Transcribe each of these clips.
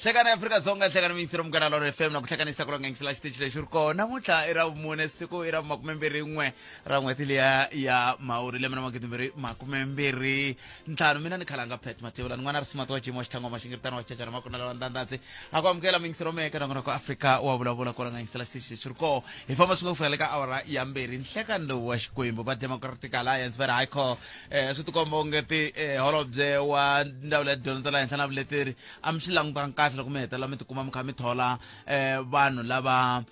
Hlekani Afrika-Dzonga, hlekani miyingiseri Munghana Lonene FM na ku hlekanisa ku longengisela xitichi lexi ri kona. Namuntlha i ra vumune, siku i ra makumembirhi-n'we ra n'hweti liya ya Mhawuri lembe ra 2025. Mina ni khalanga Pat Mathebula, ni n'wana ri smart wa Jim wa Xitlhangwa Maxingiritano wa Xichachana Makunela wa Ndandandzi. A ku amukela miyingiseri wa mehe eka nongonoko Afrika wa vulavula ku longengisela xitichi lexi ri kona. Hi famba swin'we ku fikela le ka awara ya mbirhi. Nhlekani lowu wa Xikwembu va Democratic Alliance va ri hayi kho swi tikomba onge ti holobye wa ndzawulo ya tidyondzo ta le henhla na vuleteri a mi swi langutanga kahle loko mi hetelela mi tikuma mi kha mi thola vanhu lava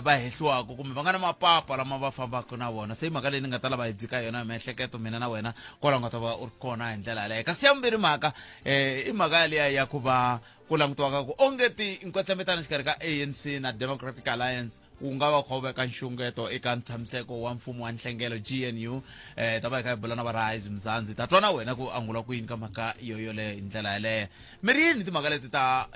va hehliwaka kumbe va nga na mapapa lama va fambaka na vona. Se i mhaka leyi ni nga ta lava hi dzika yona hi miehleketo mina na wena kwala u nga ta va u ri kona hi ndlela yaleyo. Kasi ya vumbirhi mhaka i mhaka yaliya ya ku va ku langutiwaka ku onge ti nkwetlembetano exikarhi ka ANC na Democratic Alliance wu nga va kha wu veka nxungeto eka ntshamiseko wa mfumo wa nhlengelo GNU. Ta va hi kha hi bula na va Rise Mzansi, ta twa na wena ku angula ku yini ka mhaka yo yoleyo hi ndlela yaleyo. Mi ri yini timhaka leti ta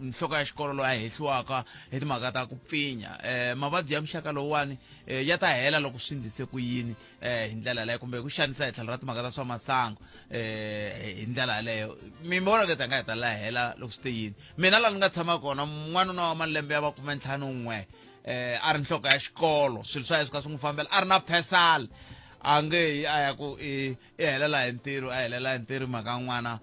nhloko ya xikolo loyi a hehliwaka hi timhaka ta ku pfinya? Mavabyi ya muxaka lowuwani ya ta hela loko swi ndlise ku yini hi ndlela yaleyo, kumbe ku xanisa hi tlhelo ra timhaka ta swa masangu hi ndlela yaleyo? Mi vona ke ta nga hetelela hela loko swi te yini? Mina laha ni nga tshama kona, n'wanuna wa malembe ya makumentlhanu-n'we a ri nhloko ya xikolo, swilo swa yena swi ka swi n'wi fambela, a ri na phesal, a nge yi a ya ku i helela hi ntirho, a helela hi ntirho mhaka n'wana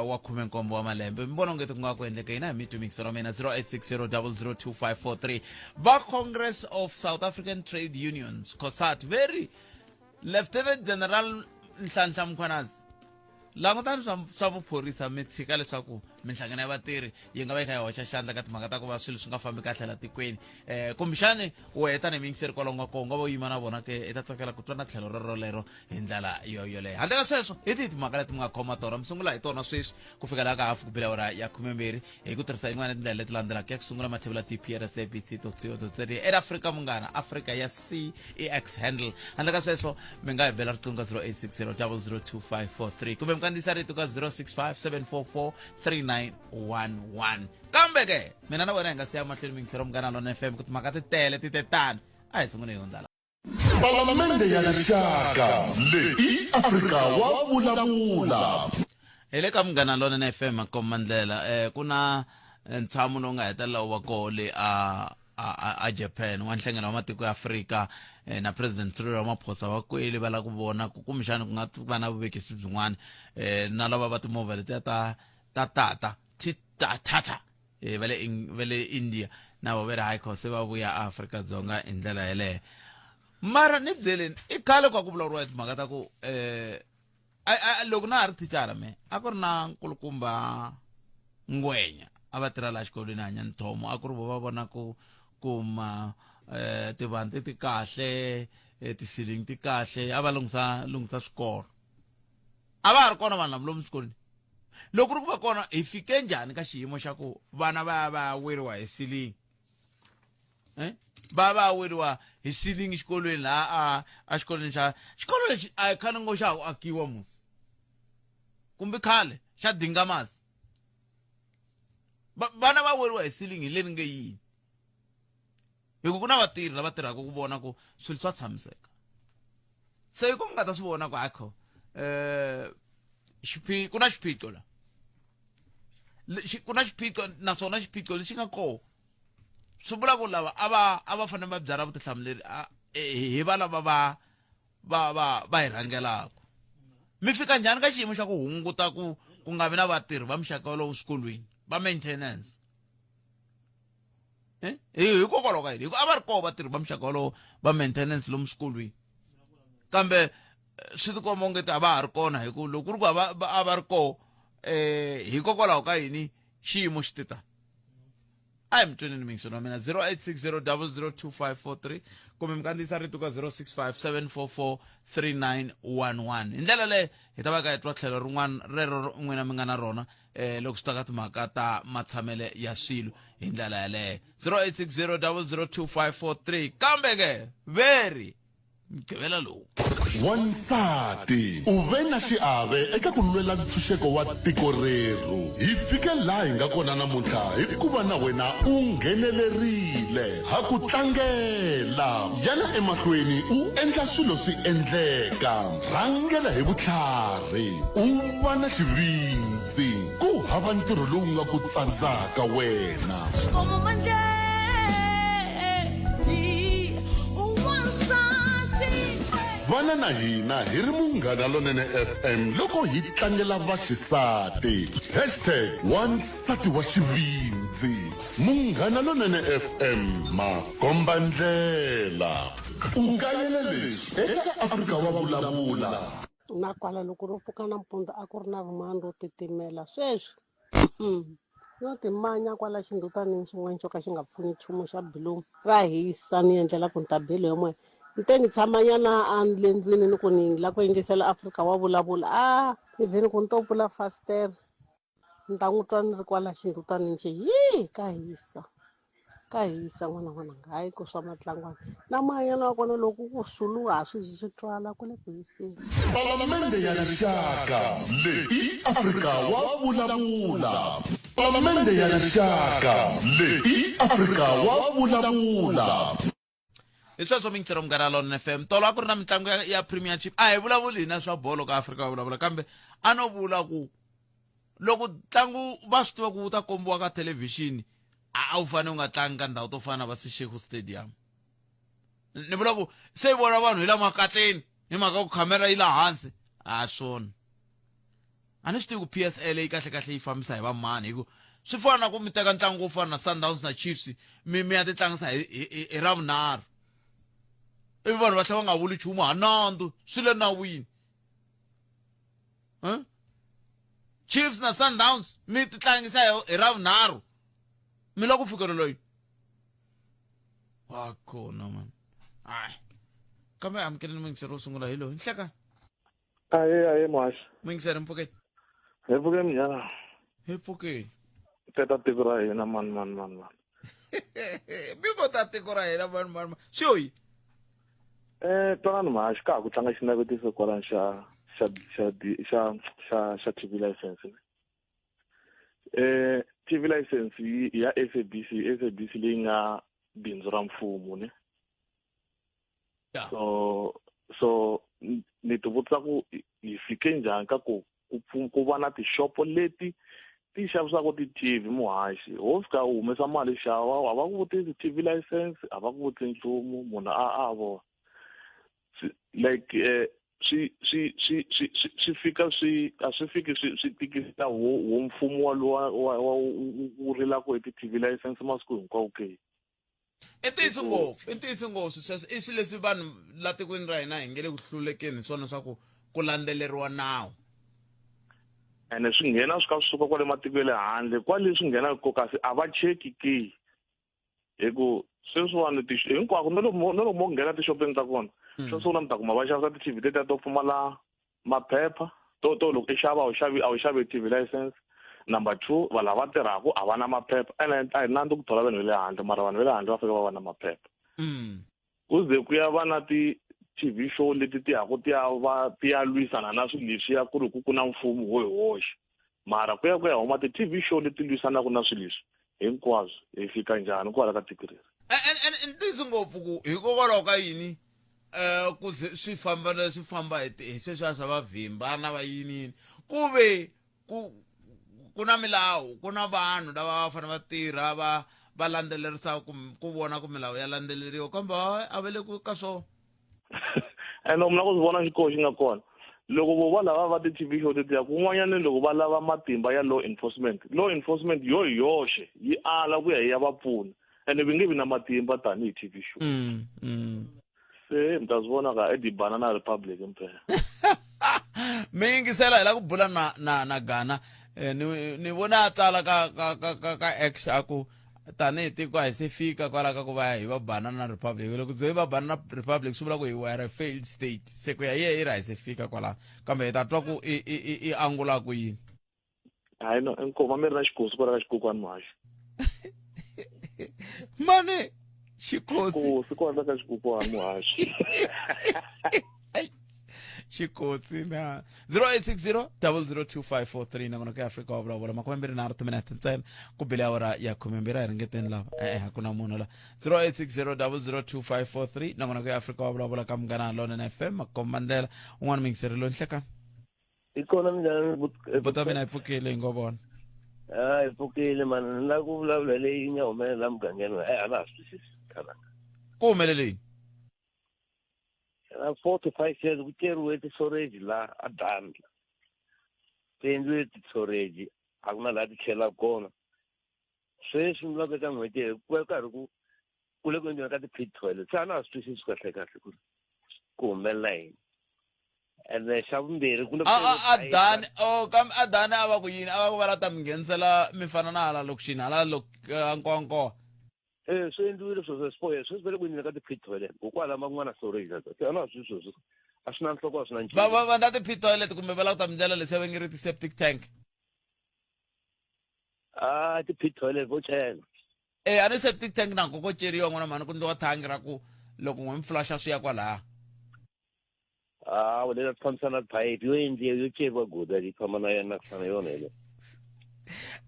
wa khumenkombo wa malembe. Mi vona onge ku nga ku endleke yini? A hi mi twi mixo ra mina 0860002543. Va Congress of South African Trade Unions, COSAT, very Lieutenant General Nhlanhla Mkhwanazi, langutani swa vuphorisa mi tshika leswaku minhlangano ya vatirhi yi nga va yi kha yi hoxa xandla ka timhaka ta ku va swilo swi nga fambi kahle la tikweni. Kumbexani wehe tanihi muyingiseri kwalaho nga kona u nga va u yima na vona ke, i ta tsakela ku twa na tlhelo rorolero hi ndlela yo yoleyo. Handle ka sweswo, hi tihi timhaka leti mi nga khoma tona? Mi sungula hi tona sweswi ku fika laha ka hafu ku bile awara ya khumembirhi hi ku tirhisa yin'wana ya tindlela leti landzelaka. Ya ku sungula, Mathebula TP at SABC dot co dot za at Afrika Munghana, Afrika ya CEX handle. Handle ka sweswo, mi nga hi bela riqingho ka 0860 002543 kumbe mi kandziyisa rito ka 065 744 3911. Kambe ke mina na wena hi nga siya mahlweni mingisero Munghana Lona FM ku timhaka ti tele ti te tani. A hi sungule hi hundza la. Palamende ya Rixaka leyi i Afrika wa vulavula. Hi le ka Munghana Lonene FM makomba ndlela ku na ntshamo lowu nga hetelela wu va koho le a a a Japan wa nhlengelo wa matiko ya Afrika na President Cyril Ramaphosa va kwele va lava ku vona ku kumbexana ku nga va na vuvekisi byin'wana na lava va timovha letiya ta ta tata ta tata va le va le India na vo ve ri hayi kho se va vuya Afrika-Dzonga hi ndlela yeleyo. Mara ni byeleni, i khale kwa ku vulavuriwa hi timhaka ta ku loko na ha ri thicara me a ku ri na nkulukumba Ngwenya a va tirha laha xikolweni hanya nthomo, a ku ri vo va vona ku kuma tivanti ti kahle, tisilingi ti kahle, a va lunghisa lunghisa swikolo. A va ha ri kona vanhu lava lomu swikolweni? Loko ri ku va kona, hi fike njhani ka xiyimo xa ku vana va ya va ya weriwa hi silingi? Va ya va ya weriwa hi silingi xikolweni laha a a xikolweni xa xikolo lexi a hi khale ngo xa ha ku akiwa musi kumbe khale xa Dingamasi. Vana va weriwa hi silingi hi leri nge yini? Hi ku ku na vatirhi lava tirhaka ku vona ku swilo swa tshamiseka. Se hi ku mi nga ta swi vona ku akho ku na xiphiqo la. Ku na xiphiqo naswona xiphiqo lexi nga koho swi vula ku lava a va a va fanele va byala vutihlamuleri hi va lava va va va va hi rhangelaka. Mi fika njhani ka xiyimo xa ku hunguta ku ku nga vi na vatirhi va muxaka wolowo swikolweni va maintenance? Hikokwalaho ka yini? Hi ku a va ri koho vatirhi va muxaka wolowo va maintenance lomu swikolweni, kambe swi tikomba onge a va ha ri kona. Hi ku loko ku ri ku a va ri koho, hikokwalaho ka yini xiyimo xi te tani? A hi mi tweneni mingisweni wa mina 0860002543 kumbe mi kandziyisa rito ka 065 744 3911. Hi ndlela leyo hi ta va ka hi twa tlhelo rin'wana rero n'wina mi nga na rona loko swi ta ka timhaka ta matshamele ya swilo hi ndlela yaleyo. 0860002543. Kambe ke veri mugqivela lowu. Wansati u ve na xiave eka ku lwela ntshunxeko wa tiko rerhu. Hi fike laha hi nga kona namuntlha hikuva na wena u nghenelerile. Ha ku tlangela. Yana emahlweni u endla swilo swi endleka. Rhangela hi vutlhari, u va na xivindzi. Ku. hava ntirho lowu nga ku tsandzaka wena. Vana na hina hi ri Munghana Lonene FM loko hi tlangela vaxisati. Hashtag wansati wa xivindzi. Munghana Lonene FM makombandlela. U kayele leswi eka Afrika wa Vulavula. Na kwala loko ro pfuka nampundzu a ku ri na rin'wana ro titimela sweswi no timanya kwala xindhutanini xin'wana xo ka xi nga pfuni nchumu xa bilomu ra hisa ni endlela ku ni ta belo ya moya ni te ni tshamanyana a le ndlwini ni ku ni la ku yingisela Afrika wa vulavula a ni vhe ni ku ni to pfula fasitere ni ta n'wi twa ni ri kwala xindhutanini xi yi ka hisa. Ka hisa n'wana n'wananga hayi ku swa matlangwana na mahanyelo ya kona loko ku suluha a swi zi swi twala ku le ku hiseni. Palamende ya Rixaka, leyi i Afrika wa vulavula. Palamende ya Rixaka, leyi i Afrika wa vulavula. Hi sweswo mingisero Munghana Lonene FM. Tolo a ku ri na mitlangu ya, ya Premiership. A hi vulavuli hina swa bolo ka Afrika vulavula kambe a no vula ku loko ntlangu va swi tiva ku wu ta kombiwa ka thelevhixini a wu fanele u nga tlangi ka ndhawu to fana na va Seshego Stadium. Ni vula ku se yi vona vanhu hi la makatleni hi mhaka ku khamera yi la hansi. A swona. A ni swi tivi ku PSL yi kahle kahle yi fambisa hi va mani hi ku swi fana na ku mi teka ntlangu wo fana na Sundowns na Chiefs mi mi ya ti tlangisa hi hi hi Ravunharhu ivi vanhu va tlhela va nga vuli nchumu ha nandzu swi le nawini huh? Chiefs na Sundowns mi ti tlangisa hi Ravunharhu mi lava ku fikelela yini wa kona man hayi kambe amukeleni muyingiseri wo sungula hi loyi nhlekani. Aye aye muhaxi. Muyingiseri mpfukeni. Hi pfukeni njhani? Hi pfukeni. Teta tiko ra hina mani mani mani mani. Mi ngo ta tiko ra hina mani mani mani. Swi yo yi? Eh twanani muhaxi ka ha ku tlanga xinavetiso kwalano xa xa xa xa xa xa TV license. Eh TV license ya SABC SABC leyi nga bindzu ra mfumo ne. Yeah. So so ni ti vutisa ku hi fike njhani ka ku ku ku va na tixopo leti ti xavisaka ti-TV muhaxi ho fika u humesa mali xava a va ku vutisi TV license a va ku vutisi nchumu munhu a a vona like eh, swi swi swi swi swi fika swi a swi fiki swi swi tikisa wo wo mfumo wa wa wa wu rilaka hi ti-TV license masiku hinkwawo ke. I ntiyiso ngopfu, i ntiyiso ngopfu sweswo i swilo leswi vanhu la tikweni ra hina hi nge le ku hlulekeni hi swona swa ku ku landzeleriwa nawu. Ene swi nghena swi ka swi suka kwale matiko ya le handle kwale swi nghenaka ko kasi a va cheki ke hi ku sweswiwani ti hinkwako na loko na loko mo nghena tixopeni ta kona hmm. xo sungula mi ta kuma va xavisa ti-TV tetiya to pfumala maphepha to to loko i xava a wu xavi a wu xavi TV license number 2 va lava tirhaka a va na maphepha ene a hi nandzu ku thola vanhu va le handle mara vanhu va le handle va fanele va va na maphepha ku ze ku ya va na ti TV show leti ti yaku ti ya va ti ya lwisana na swilo leswiya ku ri ku ku na mfumo wo hi woxe mara ku ya ku ya huma ti-TV show leti lwisanaka na swilo leswi hinkwaswo hi fika njhani kwala ka tiko leri. I ntiyiso ngopfu ku hikokwalaho ka yini um ku ze swi famba swi famba hi hi sweswiya swa vavhimba na va yini yini ku ve ku ku na milawu ku na vanhu lava va fanele va tirha va va landzelerisa ku ku vona ku milawu ya landzeleriwa kambe a va le ku ka swona. Ene mi la ku swi vona xikoho xi nga kona loko vo va lava va ti-TV show tetiya kun'wanyana loko va lava matimba ya law enforcement law enforcement yo hi yoxe yi ala ku ya yi ya va pfuna ene vi nge vi na matimba tanihi TV show se mi ta swi vona ka i ti-banana republic mpela. Mi yingisela hi la ku bula na na na Gana eh, ni ni vona a tsala ka ka ka ka ka X a ku tanihi tiko a hi se fika kwala ka ku va hi va banana republic loko byo hi va banana republic swi vula ku hi we are a failed state se ku ya hi ye yi ri a hi se fika kwalano kambe hi ta twa ku i i i i angula ku yini. Hayi no inkomu a mi ri na xikosi kwala ka xikokwani muhaxi. Mane xikosi. Xikosi kwala ka xikokwani muhaxi. Xikosi na 0860 002543 nakona ku ya Afrika wa vulavula makume mbirhi nharhu timinete ntsena ku bile awara ya khume mbirhi a hi ringeteni lava e-e hakuna munhu la 0860 002543 nakona ku ya Afrika wa vulavula ka Munghana Lonene FM makomba ndlela un'wana muyingiseri loyi nhlekani Hi kona minjhani buta mina hi pfukile hi ngo vona. Hi pfukile mani ni lava ku vulavula leyi nga humelela mugangeni wa a na ha swi twisisi khalanga. Ku humelele yini? Na 4 to 5 years ku ceriwe ti-storage la a Dandla. Ti endliwe ti-storage a ku na laha ti chelaka kona. Sweswi ni loko eka n'hweti leyi ku va karhi ku le ku endliweni ka ti-pit toilet. Se a na ha swi twisisi kahle kahle ku ri ku humelela yini. Ene xa vumbirhi ku le ku A a a ceriwe Dani oh kambe a Dani a va ku yini? A va ku va la ta mi nghenisela mi fana na hala lokixini hala lok Nkowankowa. Eh swi endliwile sweswo swipoye sweswi va le ku endleni ka ti-pit toilet kokwala ma kun'wana storage la se a na ha swi sweswo a swi na nhloko a swi na Va va va na ti-pit toilet kumbe va lava ku ta mi ndlela leswi va nge ri ti-septic tank. A ti-pit toilet vo chela. Eh a ni septic tank na ko ceriwa n'wana mhani ku ndliwa thangi ra ku loko n'we mi flasha swi ya kwalaya. Ah, wena ti fambisana na pipe yo endliwa yo ceriwa goda yi famba na yona ku fana yona yeleyo.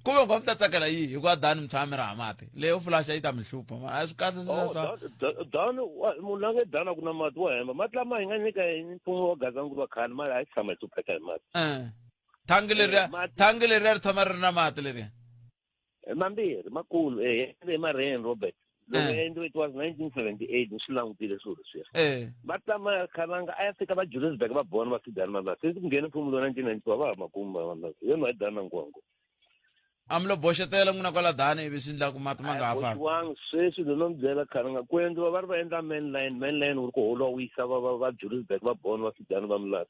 Kumbe ngo mi ta tsakela yihi hikuva Dani mi tshama mi ri ha mati leyo flasha yi ta mi hlupha mara a swi kahle swilo swa Dani munhu la nge Dani a ku na mati wa hemba mati lama hi nga nyika hi mfumo wa Gazankulu wa khale mali a yi tshama hi hlupheka hi mati. Eh. Thangi leriya thangi leriya ri tshama ri ri na mati leriya. Mambirhi makulu eh e marhen Robert. Loko endliwe it was 1978 ni swi langutile swilo leswiya. Mati lama ya khalanga a ya fika va Johannesburg va bona va Sudan mali since ku nghene mfumo lowu 1994 va ha makumu va vanhu yo nwa Dani na Nkowankowa. A mi lo boxetela n'wina kwala Dani ivi swi endla ku mati ma nga ha fambi. Boxiwangi sweswi no mi byela khalanga ku endliwa va ri va endla main line main line wu ri ku holiwa wu yisa va va va Johannesburg va bona va Sudan va Mlala.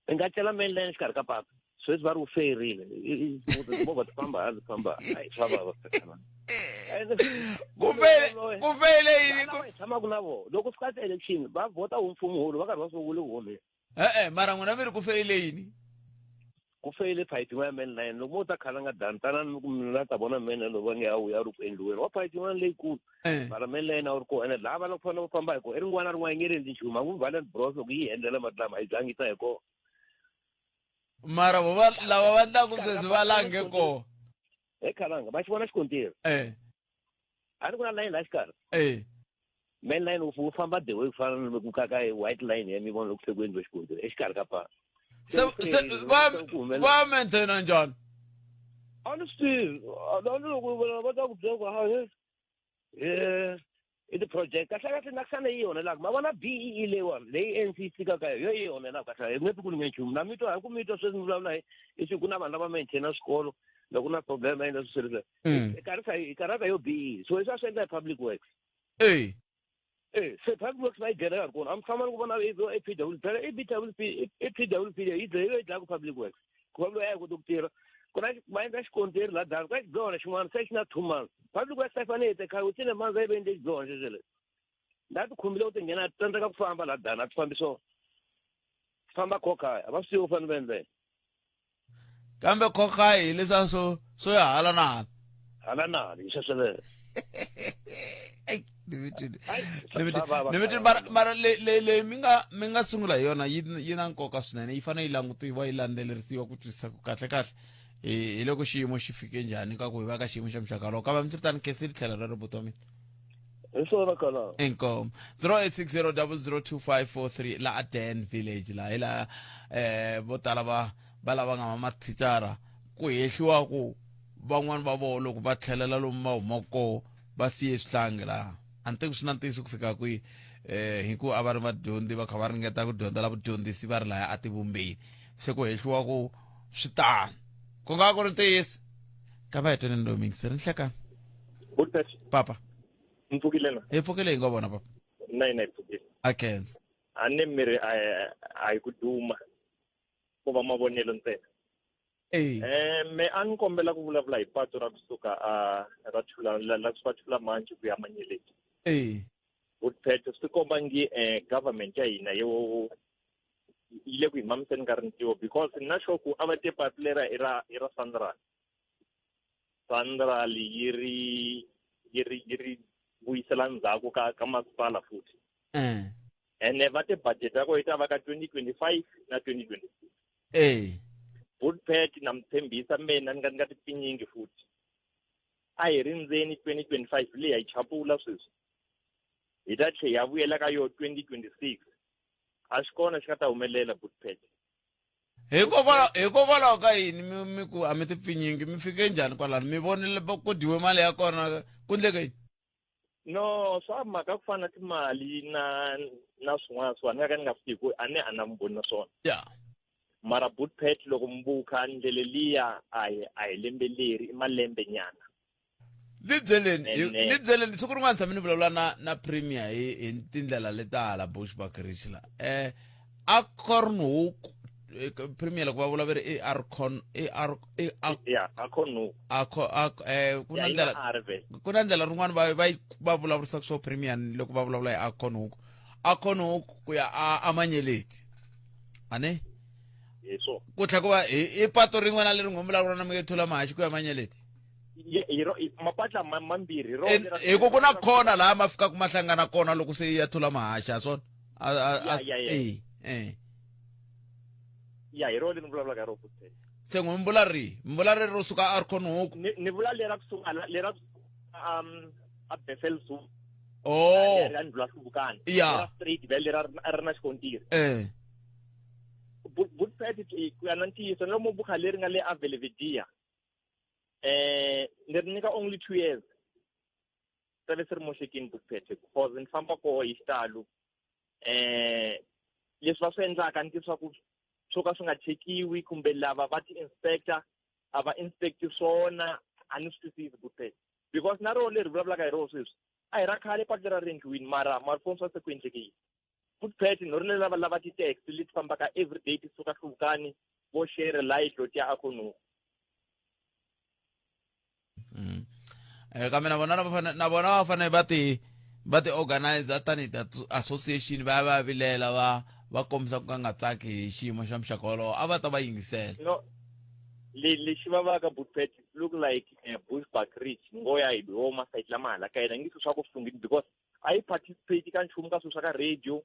I nga cela main line exikarhi ka patu sweswi va ri wu feyirile timovha ti famba hala ti famba hayi swa vava ku feyile yini hi tshamaka na vona loko fika ti-election va vhota wu mfumo hulu va karhi va swi wu le ku onheni e-e mara n'wina mi ri ku feyile yini ku feyile phayiphi yin'wana ya main line loko mo ta khalanga dani tanani ku mina ta vona main line loko va nge a wu ya ri ku endliweni wa phayiphi yin'wana leyikulu mara main line a wu ri kona ene laha va lava ku fanele va famba hi kona i rin'wana rin'wana yi nge ri endli nchumu a ku Valiant Bros loko yi endlela mati lama a yi zangi yi ta hi kona mara vo va lava va endlaku sweswi va lange kona he khalanga va xi vona xikontiri a ni ku na line laha xikarhi main line wu famba the way ku fana na ku ka ka white line ya mi vona loko se ku endliwe xikontiri exikarhi ka patu se se va va maintaina njhani a ni swi tivi a ni loko va ta ku byela ku ha i ti-project kahle kahle na xana yi onhelaka ma vona BEE leyiwani leyi ANC yi tsikaka yo yi onhelaka kahle hi nge pfi ku ni nge nchumu na mi twa hi ku mi twa sweswi mi vulavula hi i swi ku na vanhu lava maintaina swikolo loko ku na problem va endla swilo sweswi karisa karata yo BEE so leswi a swi endla hi public works Eh, se public works va yi byela ya ri kona a mi hlamali ku vona e PWP phela e BWP e PWP leyi yi dlayiwe yi dlaya ku public works ku va loyi a yi koti ku tirha ku na va endla xikonteri laha dani ku na xidlona xin'wana se xi na 2 months public works a yi fanele yi teka within a month a yi va endle xidlona xexo lexi laha ti khumbile ku ti nghena ti tsandzeka ku famba laha dani a ti fambi swona ti famba khokhaya a va swi tivi ku fanele va endla yini Kambe khokhaya hi leswiya swo swo ya hala na hala. Hala na hala hi sweswo leswo. Ai, ni mi twile. Ni mi twile. Ni mi twile mara mara le le le mi nga mi nga sungula hi yona yi yi na nkoka swinene yi fanele yi langutiwa yi landzelerisiwa ku twisisa ku kahle kahle hi hi loko xiyimo xi fike njhani ka ku hi va ka xiyimo xa muxaka lowo kambe hambiswiritano khensile tlhelo ra ributi wa mina. Hi swona khalanga. Inkomu 0860002543 la Aden Village la hi la vo tala va va lava nga va mathicara ku hehliwa ku van'wani va vona loko va tlhelela lomu va humaka kona va siye swihlangi laha a ni tivi swi na ntiyiso ku fika kwihi hi ku a va ri vadyondzi va kha va ringeta ku dyondzela vudyondzisi va ri laya etivumbeni se ku hehliwa ku swi tano ku nga ku ri ntiyiso ka va hi tweneni loyi miyingiseri nhlekani papa Mi pfukile na? Hi pfukile hi ngo vona papa. Na hina hi pfukile. A khensa. A ni mi ri a hi ku duma ko va mavonelo ntsena. Eh me a ni kombela ku vulavula hi patu ra kusuka a ra Thula la la kusuka Thula Manchi ku ya Manyeleti. Vuphetho swi komba ngi government ya hina yo yi le ku hi mamiseni ka rintiho because ni na sure ku a va te patu lera i ra i ra Sanral. Sanral yi ri yi ri yi ri vuyisela ndzhaku ka ka masipala futhi. Ene va te budget ya kona yi ta va ka 2025 na 2026. Budpet na mi tshembisa mina ni nga ni nga ti pfinyingi futhi. A hi rindzeni 2025 leyi ha yi chapula sweswi. Hi ta tlhe ya vuyela ka yo 2026. A xi kona xi nga ta humelela Budpet. Hikokwalaho hikokwalaho ka yini mi mi ku a mi ti pfinyingi mi fike njhani kwalano mi vonile va- ku dyiwe mali ya kona ku ndleke yini No, swa mhaka ku fana na timali na na swin'wana swa ni nga ka ni nga swi tivi ku a ni a na vumbhoni na swona. Ya. Mara bootpet loko mi bukha ndlela liya a hi a hi lembe leri i malembe nyana. Ni byeleni hi- Ene. ni byeleni siku rin'wana tshame ni vulavula na na premier hi hi tindlela leta hala Bushbuckridge la. Eh a Cornhoek eh, premier loko va vula va ri i Arcon i R i A Ya, a Cornhoek. a ko- a eh ku Ya na yi na ndlela R vhele. ku na ndlela rin'wana va va yi- va vulavurisaka swo premier loko va vulavula hi Acornhoek Acornhoek ku ya a amanyeleti ane Hi swona. ku tlhela ku va hi i pato rin'we na leri n'wi vulavula na mi thula mahaxi ku ya manyeleti Ye- hi ro i- mapatla ma- mambirhi hi ro En- lera- hi ku ku na khona laha ma fikaka ma hlangana kona loko se ya thula mahaxi ha swona A- a- a- Ya, ya, ya. eh eh ya hi ro leri ni vulavulaka hi ro futhi se n'wi mi vula rihi mi vula ri ro suka Acornhoek ni ni vula lera kusuka la- lera kusuka um a Bethel Zoo oh ra ndlula hluvukani Ya. lera straight vele lera a ri na xikontiri eh Bootpet ku ya na ntiyiso ni lomu bukha leri nga le a Belvedere eh ni ri nyika only 2 years ta ve se ri moxekini Bootpet because ni famba koho hi xitalo eh leswi va swi endlaka ni swa ku swo ka swi nga chekiwi kumbe lava va ti-inspector a va inspecti swona a ni swi twisisi Bootpet because na rona leri vulavulaka hi rona sweswi a hi ra khale patu lera ri endliwini mara mara swa se ku endleke yini Bootpet no ri lava lava ti-taxi leti fambaka everyday ti suka hluvukani vo shere light lotiya a ku Mm. Eh, kambe na vona va fane na vona va fanele va ti va ti organizer tanihi ti association va ya va ya vilela va va kombisa ku ka nga tsaki hi xiyimo xa muxaka wolowo a va ta va yingisela no le lexi vavaka Bootpet look like Bushbuckridge ngo ya hi wo masayiti lama hala ka yena ngi swi swa ku sungini because a yi participate ka nchumu ka swilo swa ka radio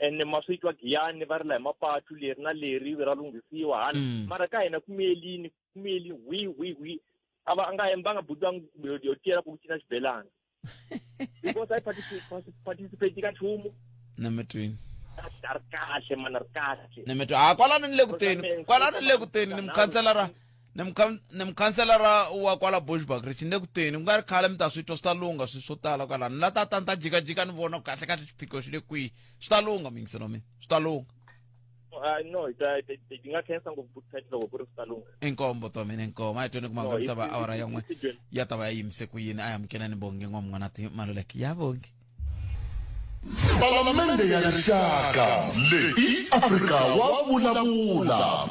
and ma swi twa giyani va ri la hi mapatu leri na leri ra lunghisiwa hala mara ka hina ku miyelini ku miyelini wi wi wi a va nga va nga buti va yo tiyela ku cina xibelana because a yi participate ka nchumu na mitwini a ri kahle mana ri kahle ni mitwa ha kwalano ni le ku teni kwalano ni le ku teni ni mukhanselara ni mukhan ni mukhanselara wa kwala Bushbuckridge ni le ku teni ku nga ri khale mi ta swi twa swi ta lungha swilo swo tala kwalano ni la ta ta ni ta jikajika ni vona kahle kahle xiphiqo xi le kwihi swi ta lungha muyingiselo wa mina swi ta lungha no hi ta hi nga khensa ngopfu Bootpet loko ku ri swi ta lungha inkombo to mina inkomo a hi tweni ku No, mangamisa va i- awara ya n'we i- i- ya ta va ya yimise ku yini a hi amukelani bongi n'wamn'wanati maluleke ya bongi Palamende ya Rixaka leyi i Afrika wa vulavula.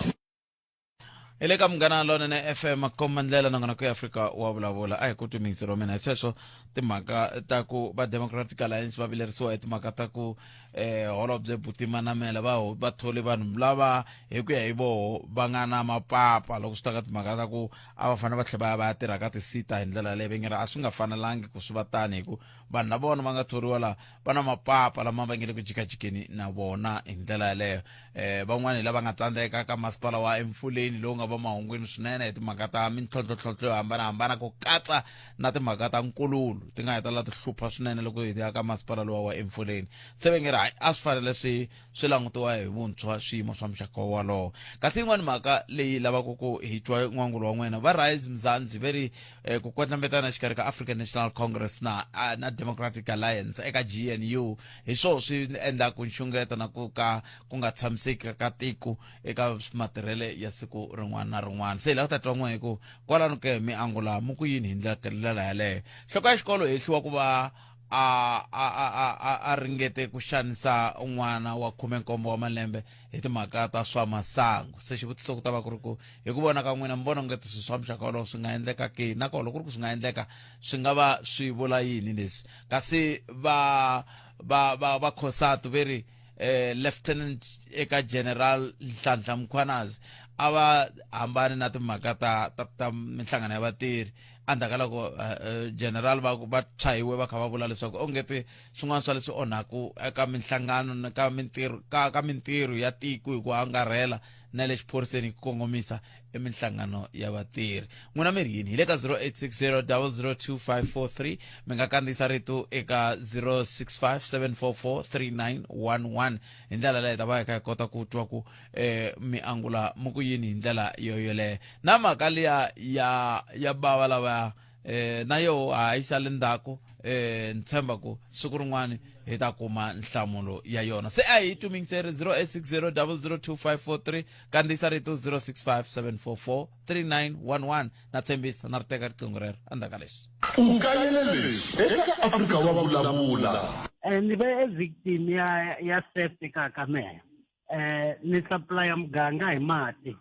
hi le ka munghana lonene fm komba ndlela nongonoko ya afrika wa vulavula a hi ku twi miyingiselo wa mina hi sweswo timhaka ta ku va democratic alliance va vilerisiwa hi timhaka ta ku eh holobye buti manamela va va thole vanhu lava hi ku ya hi voho va nga na mapapa loko swi ta ka timhaka ta ku a va fanele va tlhela va ya va ya tirha ka tisita hi ndlela yaleyo va nge ri a swi nga fanelangi ku swi va tani hi ku vanhu na vona va nga thoriwa laha va na mapapa lama va nge le ku jikajikeni na vona hi ndlela yaleyo um van'wani hi lava nga tsandzeka ka masipala wa emfuleni lowu nga va mahungwini swinene hi timhaka ta mintlhontlhontlhontlho yo hambanahambana ku katsa na timhaka ta nkululu ti nga hetelela ti hlupha swinene loko hi ya ka masipala lowa wa emfuleni se va nge ri hayi a swi fanele swi swi langutiwa hi vuntshwa swiyimo swa muxaka wolowo kasi yin'wani mhaka leyi lavaka ku hi twa n'wangulo wa n'wina va rise mzansi ve ri eh, ku kwetlembetana exikarhi ka African National Congress na ah, na Democratic Alliance eka GNU hi swona swi endlaka nxungeto na ku ka ku nga tshamiseki ka tiko eka matirhele ya siku rin'wana na rin'wana se hi lava ku ta twa n'we hi ku kwalano ke mi angula mu ku yini hi ndlela yaleyo nhloko ya xikolo hehliwa ku va a a a a a, a ringete ku xanisa n'wana wa 17 wa malembe hi timhaka ta swa masangu se xivutiso ku ta va ku ri ku hi ku vona ka n'wina mi vona ongeti swilo swa muxaka wolowo swi nga endleka ke nakona loko ku ri ku swi nga endleka swi nga va swi vula yini leswi kasi va va va va khosatu ve ri eh, lieutenant eka general Nhlanhla Mkhwanazi a va hambani na timhaka ta ta, ta minhlangano ya vatirhi endzhaku ka loko eh, eh, general va va tshahiwe va kha va vula leswaku ongeti swin'wana swa leswi onhaku eka minhlangano na ka mintirho ka, ka mintirho ya tiko hi ku angarhela na le xiphoriseni hi ku kongomisa i minhlangano ya vatirhi n'wina mi ri yini hi le ka 0860 002543 mi nga kandziyisa rito eka 065 744 3911 hi ndlela leyi hi ta va hi kha hi kota ku twa ku eh mi angula mu ku yini hi ndlela yo yoleyo na mhaka liya ya ya bava lava eh na yo ha yi sale ndzhaku eh ni tshemba ku siku rin'wana hi ta kuma nhlamulo ya yona se a hi tumingiseri 0860 002543 kandziyisa rito 065 744 3911 na tshembisa na ri teka riqingho rero endzhaku ka leswi U kayele leswi eka Afrika wa Vulavula. Eh, ni ve e victim ya ya theft kaya ka mehe eh ni supply muganga hi mati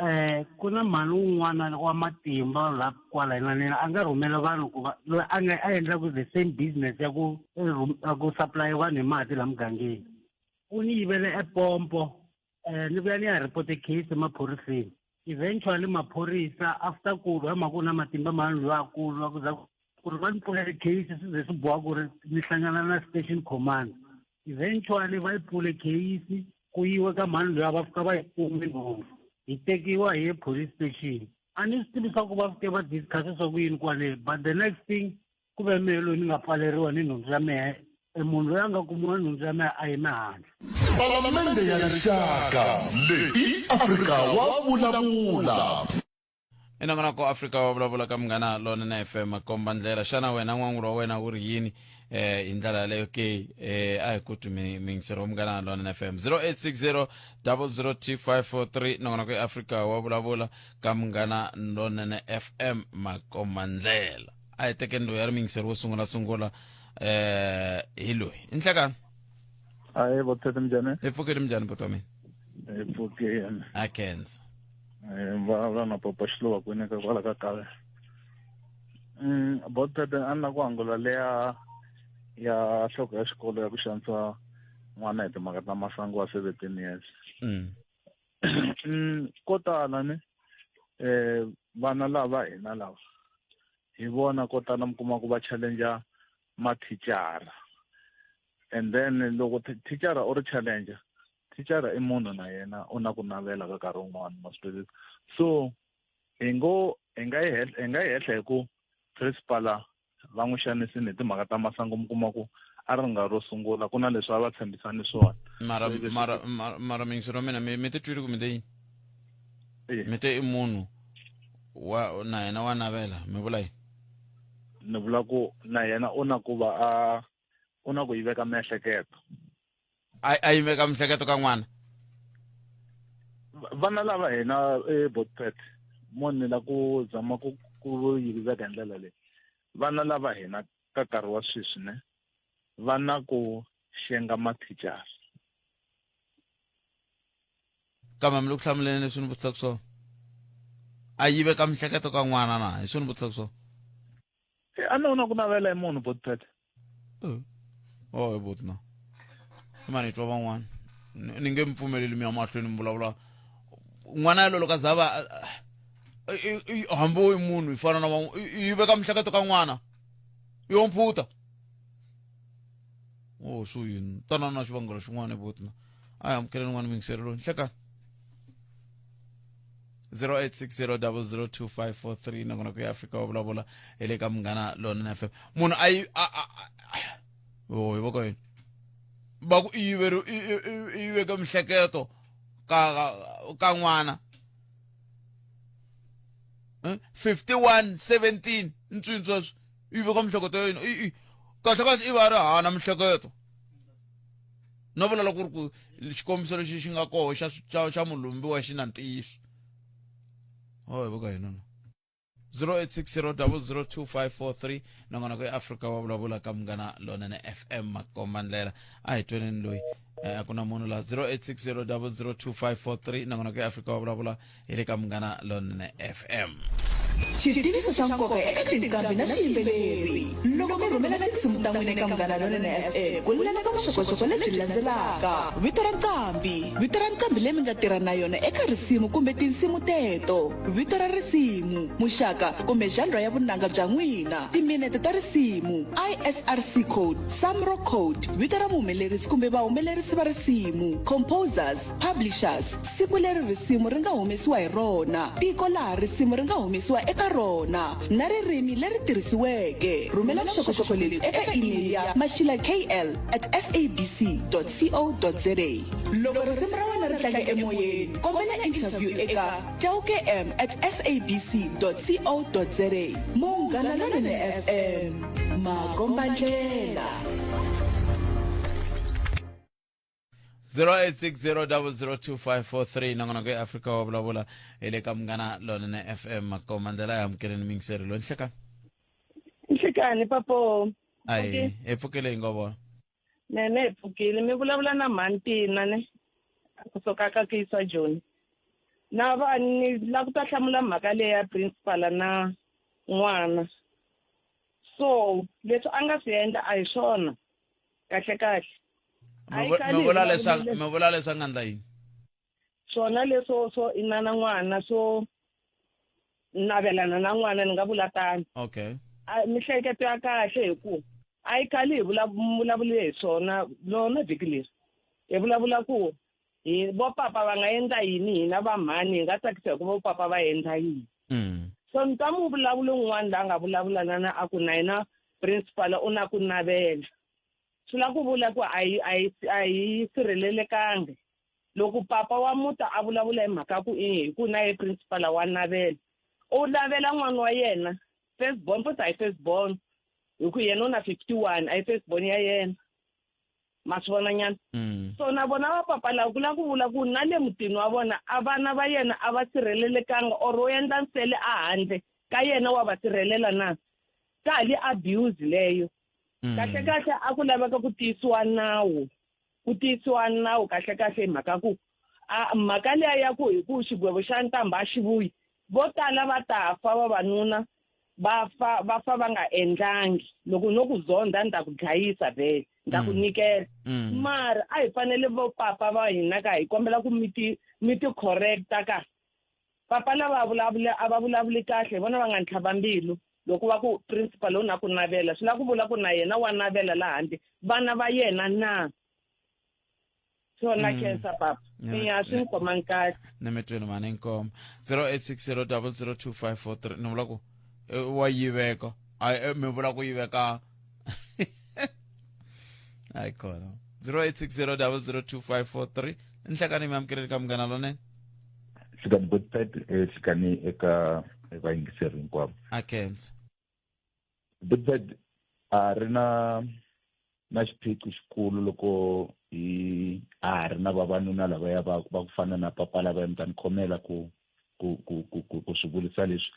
eh ku na mhani wun'wana wa matimba la kwala hina nina a nga rhumela vanhu ku va loyi a nga a endlaku the same business ya ku ya ku supply vanhu hi mati la mugangeni u ni yivele epompo eh ni vuya ni ya report case emaphoriseni eventually maphorisa after ku lwa mhaka na matimba mhani loyi a ku lwa ku za ku ri va ni pfulele case swi ze swi boha ku ri ni hlangana na station command eventually va yi pfule case ku yiwe ka mhani loyi va fika va yi kume nhundzu hi tekiwa hi ye police station a ni swi tivi swa ku va fike va discuss swa ku yini kwale but the next thing ku ve mehe loyi ni nga pfaleriwa ni nhundzu ya mehe e munhu loyi a nga kumiwa nhundzu ya mehe a yime handle Palamende ya Rixaka leyi i Afrika wa vulavula. Enongonoko Afrika wa vulavula ka Munghana Lonene FM komba ndlela xana wena n'wangulo wa wena wu ri yini eh hi ndlela yaleyo ke eh a hi ku twi mingisero wa Munghana Lonene FM 0860 002543 nongonoko ya Afrika wa vulavula ka Munghana Lonene FM makomba ndlela a hi tekeni loyi a ri mingisero wo sungula sungula eh hi loyi inhlekani Ahe bothete mjane. Hi pfukile mjani buti wa mina Hi pfukile. A khensa. Eh, va va na papa xiluva kwini ka kwala ka kaya. Bothete a ni la ku angula leya ya nhloko ya xikolo ya ku xanisa n'wana hi timhaka ta masangu wa 17 years. Ko tala ni eh vana lava hina lava hi vona ko tala mi kuma ku va challenge mathicara and then loko thicara u ri challenge thicara i munhu na yena u na ku navela ka nkarhi wun'wana ma swi twisisa so hi ngo hi nga yi hehla hi nga yi hehla hi ku principal va n'wi xanisini hi timhaka ta masangu mi kuma ku a ri nga ro sungula ku na leswi a va tshembisani swona mara mara mara mara mingisero wa mina mi mi titwile ku mi te yini mi te i munhu wa na yena wa navela mi vula yini ni vula ku na yena u na ku va a u na ku yi veka miehleketo a yi veka miehleketo ka n'wana vana lava hina ebotpet mo ni la ku zama ku ku yi veka hi ndlela leyi vana lava hina ka nkarhi wa sweswi ne va na ku xenga mathicara Kambe mi le ku hlamuleni leswi ni vutisaka swona a yi veka mihleketo ka n'wana na hi swo ni vutisaka swona a ni na ku navela hi munhu botpet oh hi bot na i mani hi twa van'wana ni nge mi pfumeleli mi ya mahlweni mi vulavula n'wana yalowo loko a za va hambi wo i munhu hi fana na van'wana yi veka mihleketo ka n'wana yo mphuta oh swo yini tana na xivangelo xin'wana bot na a hi amukeleni n'wana muyingiseri loyi nhlekani 0860002543 nakona ku ya Afrika wa vulavula hi le ka Munghana Lonene FM munhu a yi o hi voko yini va ku i yiveri i yi veke mihleketo ka ka n'wana 51 17 ntswintswa sweswo yi veka mihleketo ya yena kahle kahle i va ri hana mihleketo no vula loko ku ri ku xikombiso lexi xi nga koho xa xa xa mulumbiwa xi na ntiyiso oh hi voka hina na 0860002543 nongonoko ya Afrika wa vulavula ka Munghana Lonene FM makomba ndlela a hi tweneni loyi a ku na munhu la 0860002543 nongonoko ya Afrika wa vulavula hi le ka Munghana Lonene FM. Xitiviso xa nkoka eka tinqambi na xiyimbeleri. Loko mi rhumela tinsimu ta n'wina eka Munghana Lonene FM ku laveka vuxokoxoko lebyi landzelaka, vito ra nqambi, vito ra nqambi leyi mi nga tirha na yona eka risimu kumbe tinsimu teto, vito ra risimu, muxaka kumbe genre ya vunanga bya n'wina, timinete ta risimu, ISRC code, SAMRO code, vito ra muhumelerisi kumbe vahumelerisi va risimu, composers, Publishers, siku leri risimu ri nga humesiwa hi rona, tiko laha risimu ri nga humesiwa eka rona na ririmi leri tirhisiweke. Rhumela vuxokoxoko lebyi eka email ya mashilakl at sabc dot co dot za. Loko risimu ra wena ri tlanga emoyeni, kombela interview eka chaukem at sabc dot co dot za. Munghana Lonene FM, makombandlela. 0860002543 nongonoko ya Afrika wa vulavula hi le ka Munghana Lonene FM makomandela ya amukeleni mingiseri lo nhlekani Nhlekani papo. ayi hi pfukile hi ngo vona Mene hi pfukile mi vulavula na mhantina ne kusuka ka Kisa Joni. Na va ni la ku ta hlamula mhaka leyi ya principal na n'wana. So leswi a nga swi endla a hi swona. Kahle kahle. Mi vula leswaku mi vula leswaku nga ndla yini? Swona leswo swo inana n'wana swo navelana na n'wana ni nga vula tano. Okay. Mihleketo ya kahle hi ku a yi khali hi vulavule hi swona lona vhiki leri. Hi vulavula ku hi vo papa va nga endla yini hina va mhani hi nga tsakisa hi ku vo papa va endla yini. So ni twa muvulavulo un'wana la nga vulavula na na a ku na yena principal u na ku navela. Swi la ku vula ku a hi a hi a hi sirhelelekangi. Loko papa wa muti a vulavula hi mhaka ku i hi ku na ye principal wa navela. U navela n'wana wa yena first born futhi a hi first born hi ku yena u na 51 a hi first born ya yena. Ma swi vona nyana? So na vona va papa lava ku la ku vula ku na le mutini wa vona a vana va yena a va sirhelelekanga or u endla nsele a handle ka yena wa va sirhelela na? Ka ha li abuse leyo. Kahle kahle a ku laveka ku tiyisiwa nawu, ku tiyisiwa nawu kahle kahle hi mhaka ku a mhaka liya ya ku hi ku xigwevo xa ntambha a xi vuyi, vo tala va ta fa vavanuna va fa va fa va nga endlangi. Loko no ku zondha ni ta ku dlayisa vhele, ni ta ku nyikela. Mara a hi fanele vo papa va hina ka hi kombela ku mi ti mi ti correcta ka. Papa lava vulavula a va vulavuli kahle, hi vona va nga ni tlhava mbilu. Loko va ku principal u na ku navela, swi lava ku vula ku na yena wa navela la handle, vana va yena na? So na khensa papa. Eya, swi ni khomangi kahle. Ni mi twile mhani inkomo. 0860002543 ni vula ku wa yiveka. Ai mi vula ku yiveka. Hayi khona. 0860002543 nhlekani mi amukeleni ka Munghana Lonene. Hlekani Botpet, hlekani eka vayingiseri hinkwavo. A khensa. Botpet a ri na na xiphiqo xikulu loko hi a ha ri na vavanuna lavaya va va ku fana na papa lavaya mi ta ni khomela ku ku ku ku ku ku swi vurisa leswi.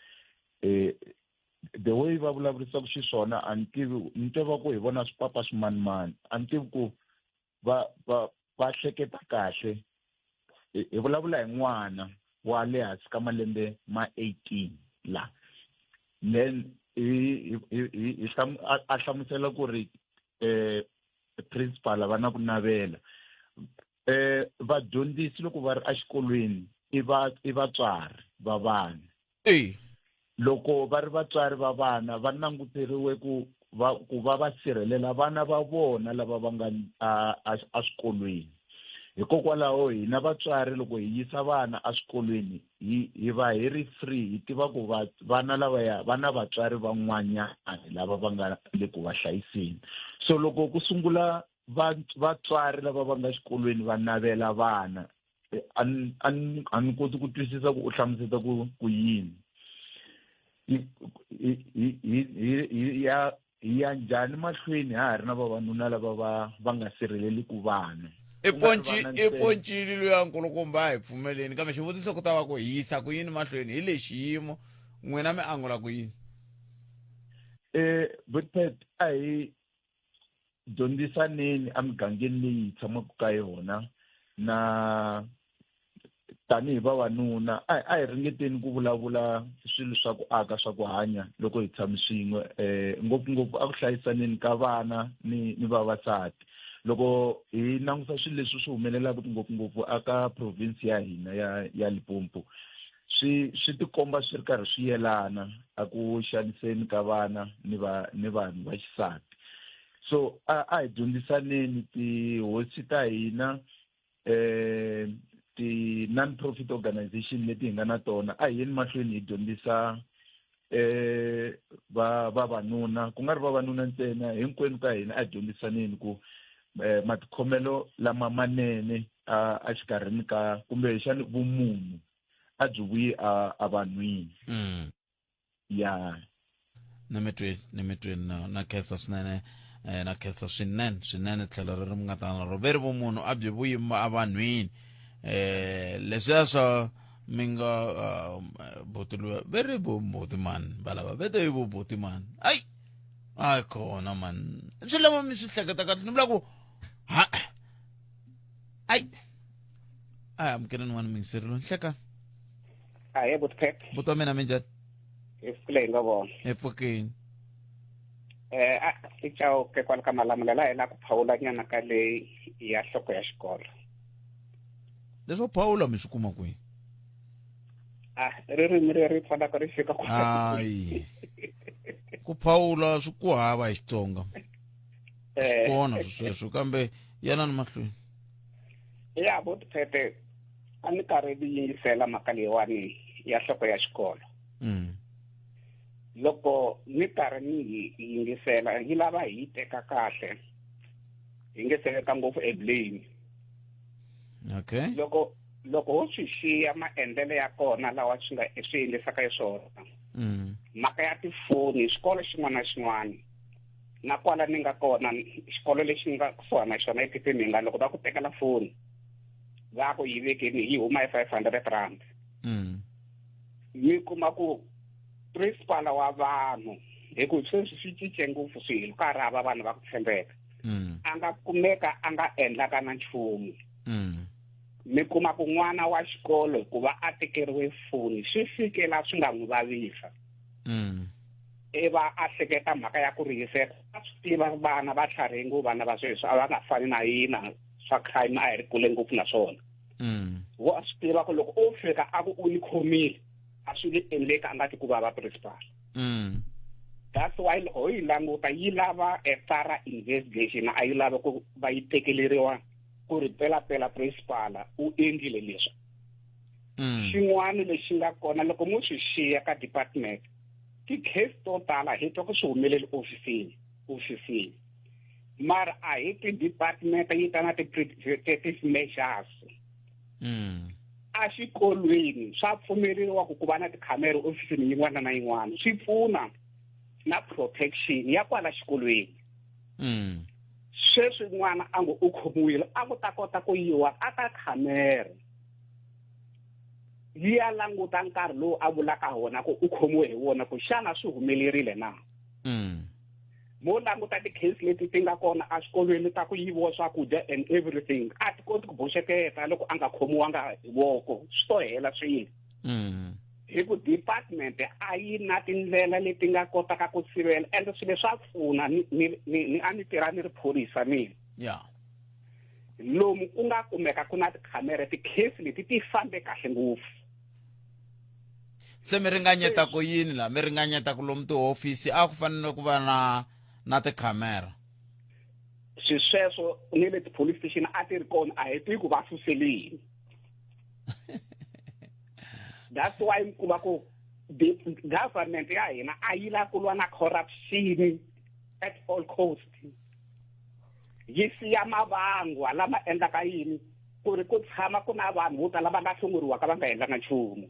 The way va vulavurisaka xiswona a ni tivi ni twa va ku hi vona swipapa swimanimani a ni tivi ku va va va hleketa kahle. Hi vulavula hi n'wana wa le hansi ka malembe ma 18 la then hi a hlamusela ku ri principal va na ku navela. Vadyondzisi loko va ri exikolweni i va i vatswari va vana. Loko va ri vatswari va vana va languteriwe ku va ku va va sirhelela vana va vona lava va nga eswikolweni. Hikokwalaho hina vatswari loko hi yisa vana eswikolweni hi hi va hi ri free, hi tiva ku vana lavaya va na vatswari van'wanyana lava va nga le ku va hlayiseni. So loko ku sungula vatswari lava va nga xikolweni va navela vana, a ni, a ni, a ni koti ku twisisa ku u hlamuseta ku, ku yini. Hi ya njhani mahlweni ha ha ri na vavanuna lava va nga sirheleliku vana? I poncile luya nkulukumba, a hi pfumeleni. Kambe xivutiso ku ta va ku hi yisa ku yini mahlweni hi lexi xiyimo, n'wina mi angula ku yini? Botpet, a hi dyondzisaneni emigangeni leyi hi tshamaka ka yona na Tanihi vavanuna a a hi ringeteni ku vulavula swilo swa ku aka swa ku hanya loko hi tshame swin'we um ngopfungopfu a ku hlayisaneni ka vana ni ni vavasati. Loko hi langusa swilo leswi swi humelelaka ngopfungopfu aka province ya hina ya ya Limpopo, swi swi tikomba swi ri karhi swi yelana a ku xaniseni ka vana ni va ni vanhu va xisati. So a a hi dyondzisaneni tihosi ta hina, eh ti non-profit organization leti hi nga na tona, a hi yeni mahlweni hi dyondzisa eh va vavanuna, ku nga ri vavanuna ntsena, hinkwenu ka hina a hi dyondzisaneni ku eh matikhomelo lama manene a a xikarhini ka kumbe xani vumunhu a byi vuyi a a vanhwini. Ya ni mi twini na na khensa swinene, na khensa swinene swinene tlhelo leri mi nga ta na ro ve ri vumunhu a byi vuyi evanhwini. Leswiya swa mi nga buti luya ve ri vubuti mani, va lava ve te i vubuti mani, ayi a kona mani, swi lava mi swi hleketa kahle, ni vula ku ha ayi a amukeleni n'wana mingiserilo nhlekani. Ahe buti Pep. Buti wa mina, minjhani? Hi pfukile hi nga vona. Hi pfukile. A i Chauke kwala ka Malamulele, a hi la ku phawula nyana ka leyi ya nhloko ya xikolo. Leswo phawula mi swi kuma kwihi? Ah, ririmi leri pfalaka ri fika ku. Hayi. Ku phawula swi ku hava hi Xitsonga. Swi kona sweswo kambe yana ni mahlweni. Ya buti Phete, a ni karhi ni yingisela mhaka leyiwani ya nhloko ya xikolo. Loko ni karhi ni yi yingisela, yi lava hi yi teka kahle, hi nge se veka ngopfu e blame. Loko loko ho swi xiya maendlelo ya kona lawa swi nga swi endlisaka xiswona, mhaka ya tifoni, xikolo xin'wana na xin'wana, na kwala ni nga kona xikolo lexi nga kusuhana na xona ephepheni, hi nga loko va ku tekela foni va ku yi vekeni yi huma hi 500 rand. Mi kuma ku principal wa vanhu, hi ku sweswi swi cince ngopfu swilo, ka ha ri hava vanhu va ku tshembeka, a nga kumeka a nga endlaka na nchumu. Mi kuma ku n'wana wa xikolo hikuva a tekeriwe foni swi fike la swi nga n'wi vavisa, i va a hleketa mhaka ya ku rihisela. A swi tiva vana va tlharihe ngopfu, vana va sweswi a va nga fani na hina, swa crime a hi ri kule ngopfu na swona. Wa swi tiva ku loko o fika a ku u ni khomile, a swi nge endleki a nga ti ku vava principal. That's why loko ho yi languta yi lava a thorough investigation, a yi lava ku va yi tekeleriwa ku ri pelapela principal u endlile leswi. Xin'wana lexi nga kona, loko mo swi xiya ka department, ti-case to tala hi twa ku swi humeleli ofisini ofisini, mara a hi ti-department yi ta na ti-protective measures. Exikolweni swa pfumeleriwa ku ku va na tikhamera ofisini yin'wana na yin'wana, swi pfuna na protection ya kwala xikolweni. Sweswi n'wana a ngo u khomiwile, a ku ta kota ku yiwa a ka khamera yi ya languta nkarhi lowu a vulaka wona ku u khomiwe hi wona, ku xana swi humelerile na. Mo languta ti-case leti ti nga kona eswikolweni ta ku yiviwa swakudya and everything, a ti koti ku boxeketa loko a nga khomiwanga hi voko, swi to hela swilo. Hi ku department a yi na tindlela leti nga kotaka ku sivela, ende swilo swa pfuna ni ni ni a ni tirha ni ri phorisa mina. Lomu ku nga kumeka ku na tikhamera, ti-case leti ti fambe kahle ngopfu. Se mi ringanyeta ku yini la? Mi ringanyeta ku lomu tihofisi a ku fanele ku va na na tikhamera? Swisweswo ni le ti-police station a ti ri kona, a hi tivi ku va suselini. That's why mi kuma ku the government ya hina a yi la ku lwa na corruption at all cost, yi siya mavangwa lama endlaka yini ku ri ku tshama ku na vanhu vo tala va nga hlongoriwaka va nga endlanga nchumu.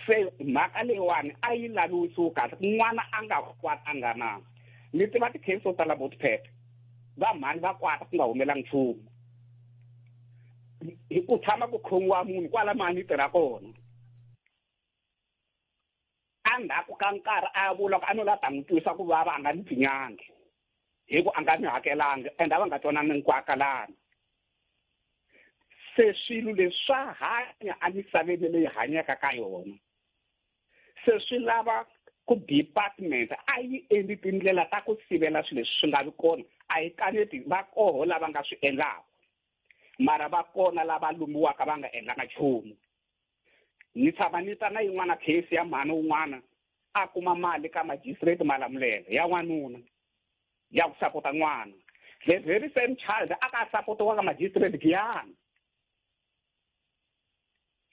Se mhaka leyiwani a yi laviwisiwi kahle, n'wana a nga kwatanga na. Ni tiva ti-case to tala vo tiphephe va mhani va kwata ku nga humelangi nchumu, hi ku tshama ku khomiwa munhu kwala mani tirha kona, endzhaku ka nkarhi a vula ku a no la ta n'wi twisa ku vava, a nga ni pfinyangi hi ku a nga ni hakelangi, ende a va nga twanani nkwakalani. Se swilo leswi swa hanya emisaveni leyi hanyaka ka yona. Se swi lava ku department a yi endli tindlela ta ku sivela swilo leswi swi nga vi kona. A yi kaneti va koho lava nga swi endlaka, mara va kona lava lumiwaka va nga endlanga nchumu. Ni tshama ni ta na yin'wana case ya mhani wun'wana a kuma mali ka magistrate Malamulele ya n'wanuna ya ku sapota n'wana. The very same child a ka sapotiwa ka magistrate Giyani.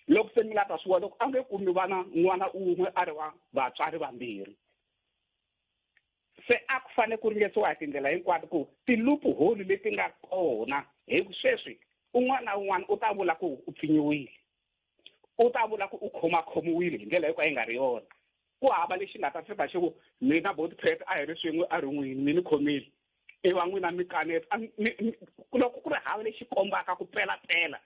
Loko se mi la ta swi vona loko a nge kumi vana n'wana un'we a ri wa vatswari vambirhi. Se a ku fanele ku ringetsiwa hi tindlela hinkwato ku ti-loophole leti nga kona hi ku sweswi un'wana na un'wana u ta vula ku u pfinyiwile, u ta vula ku u khomakhomiwile hi ndlela yo ka yi nga ri yona. Ku hava lexi nga ta fika xi ku mina Botpet a hi ri swin'we a rin'wini mi ni khomile iva n'wina mi kaneta. Loko ku ri hava lexi kombaka ku pelapela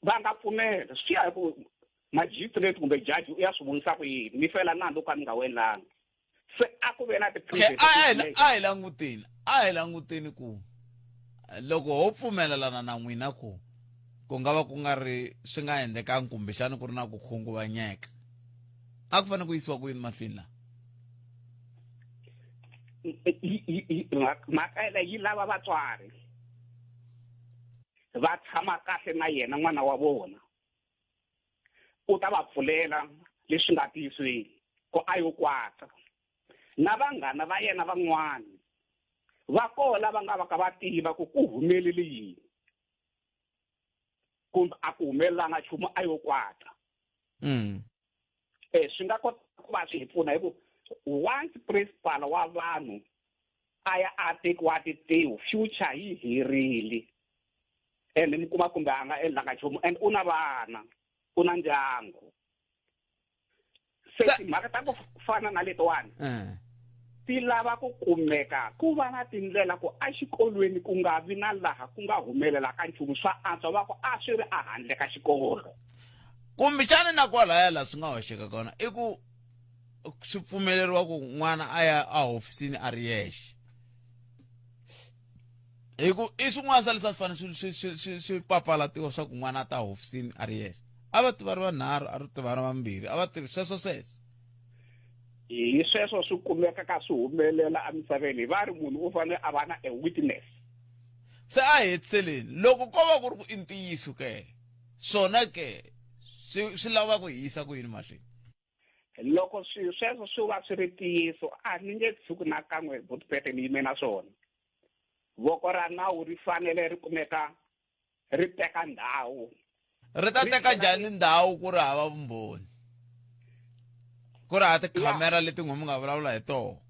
va nga pfumela, swi ya hi ku magistrate kumbe judge u ya swi vonisa ku yini, mi fela nandzu ka mi nga wu endlanga. Se a ku ve na ti Okay, a hi languteni, a hi languteni ku loko ho pfumelelana na n'wina ku ku nga va ku nga ri swi nga endlekanga kumbexana ku ri na ku khunguvanyeka, a ku fanele ku yisiwa ku yini mahlweni laha? Mhaka leyi yi lava vatswari va tshama kahle na yena n'wana wa vona, u ta va pfulela leswi nga tiyisweni ku a yo kwata. Na vanghana va yena van'wana va kona lava nga va ka va tiva ku ku humelele yini kumbe a ku humelelanga nchumu a yo kwata. Swi nga kota ku va swi hi pfuna hi ku once principal wa vanhu a ya a tekiwa titiho, future yi herile. And mi kuma kumbe a nga endlanga nchumu and u na vana, u na ndyangu. Se timhaka ta ku fana na letiwani ti lava ku kumeka ku va na tindlela ku exikolweni ku nga vi na laha ku nga humelelaka nchumu, swa antswa va ku a swi ri ehandle ka xikolo. Kumbexana na kwalaya laha swi nga hoxeka kona i ku swi pfumeleriwa ku n'wana a ya ehofisini a ri yexe, hi ku i swin'wana swa leswi a swi fanele swi papalatiwa swa ku n'wana a ta hofisini a ri yexe. A va tiva ri vanharhu, a ri tiva ri vambirhi, a va tivi sweswo sweswo. Hi sweswo swi kumeka ka swi humelela emisaveni, va ri munhu u fanele a va na a witness. Se a hetiseleni, loko ko va ku ri ku i ntiyiso ke, swona ke swi lava ku hi yisa ku yini mahlweni? Loko swilo sweswo swi va swi ri ntiyiso, a ni nge tshuki na kan'we Botpete ni yime na swona. Voko ra nawu ri fanele ri kumeka ri teka ndhawu. Ri ta teka njhani ndhawu ku ri hava vumbhoni? Ku ri hava tikhamera leti n'we mi nga vulavula hi toho?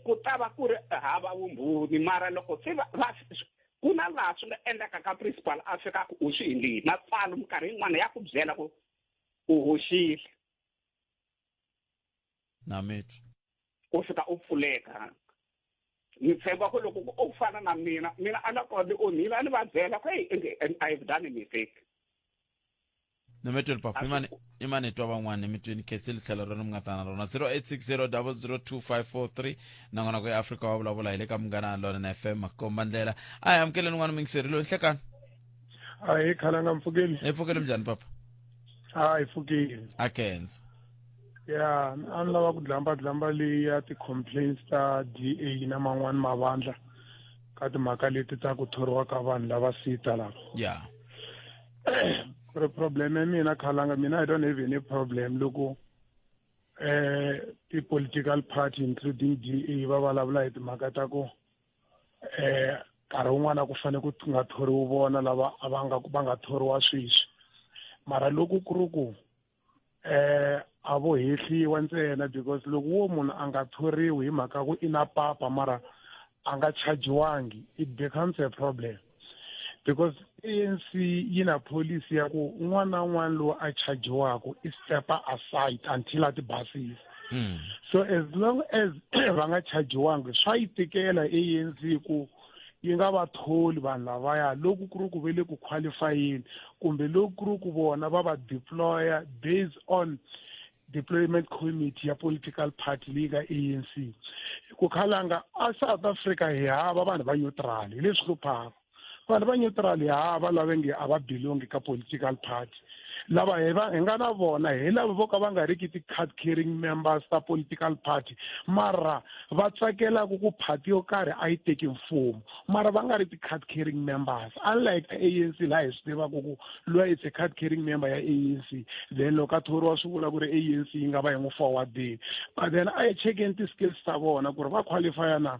Ku ta va ku ri hava vumbhoni, mara loko se va ku na laha swi nga endlaka ka principal a fika ku u swi endlile, mapfalo minkarhi yin'wana ya ku byela ku u hoxile. Na mitwa. U fika u pfuleka. Ni tshemba ku loko u fana na mina, mina a na kona ni onhile, a ni va byela ku hey, I've done a mistake. Ni mi twini papa, i mani twa van'wana ni mi twini khensile tlhelo rona mi nga ta na rona 0860002543 nakona ku ya Afrika wa vulavula hi le ka Munghana Lonene FM makomba ndlela. A hi amukeleni n'wana mingiseri loyi nhlekani. Ahee khalanga mpfukeni. Hi pfukile njhani papa? A hi pfukile. A khensa. Ya, a ni lava ku dlamba dlamba leyi ya ti-complaints ta DA na man'wani mavandla ka timhaka leti ta ku thoriwa ka vanhu lava sita lava. Ku ri problem ya mina khalanga, mina I don't have any problem loko ti-political party including DA va vulavula hi timhaka ta ku nkarhi wun'wana ku fanele ku nga thoriwi vona lava a va nga va nga thoriwa sweswi, mara loko ku ri ku a vo hehliwa ntsena, because loko wo munhu a nga thoriwi hi mhaka ku i na papa mara a nga chajiwangi, it becomes a problem, because ANC yi na policy ya ku un'wana na un'wana loyi a chajiwaka i stepa aside until a ti basisa. So as long as va nga chajiwangi, swa yi tikela ANC ku yi nga va tholi vanhu lavaya loko ku ri ku ve le ku qualifyini, kumbe loko ku ri ku vona va va deploya based on deployment committee ya political party leyi nga ANC. Ku khalanga a South Africa hi hava vanhu va neutral, hi leswi hluphaka. Vanhu va neutral hi hava lava nge a va belongi ka political party. Lava hi va hi nga na vona hi lava vo ka va nga riki ti-card carrying members ta political party, mara va tsakelaka ku party yo karhi a yi teki mfumo, mara va nga ri ti-card carrying members. Unlike ANC laha hi swi tivaka ku luya it's a card carrying member ya ANC, then loko a thoriwa swi vula ku ri ANC yi nga va yi n'wi forwardini. But then a hi chekeni ti-skills ta vona ku ri va qualifya na,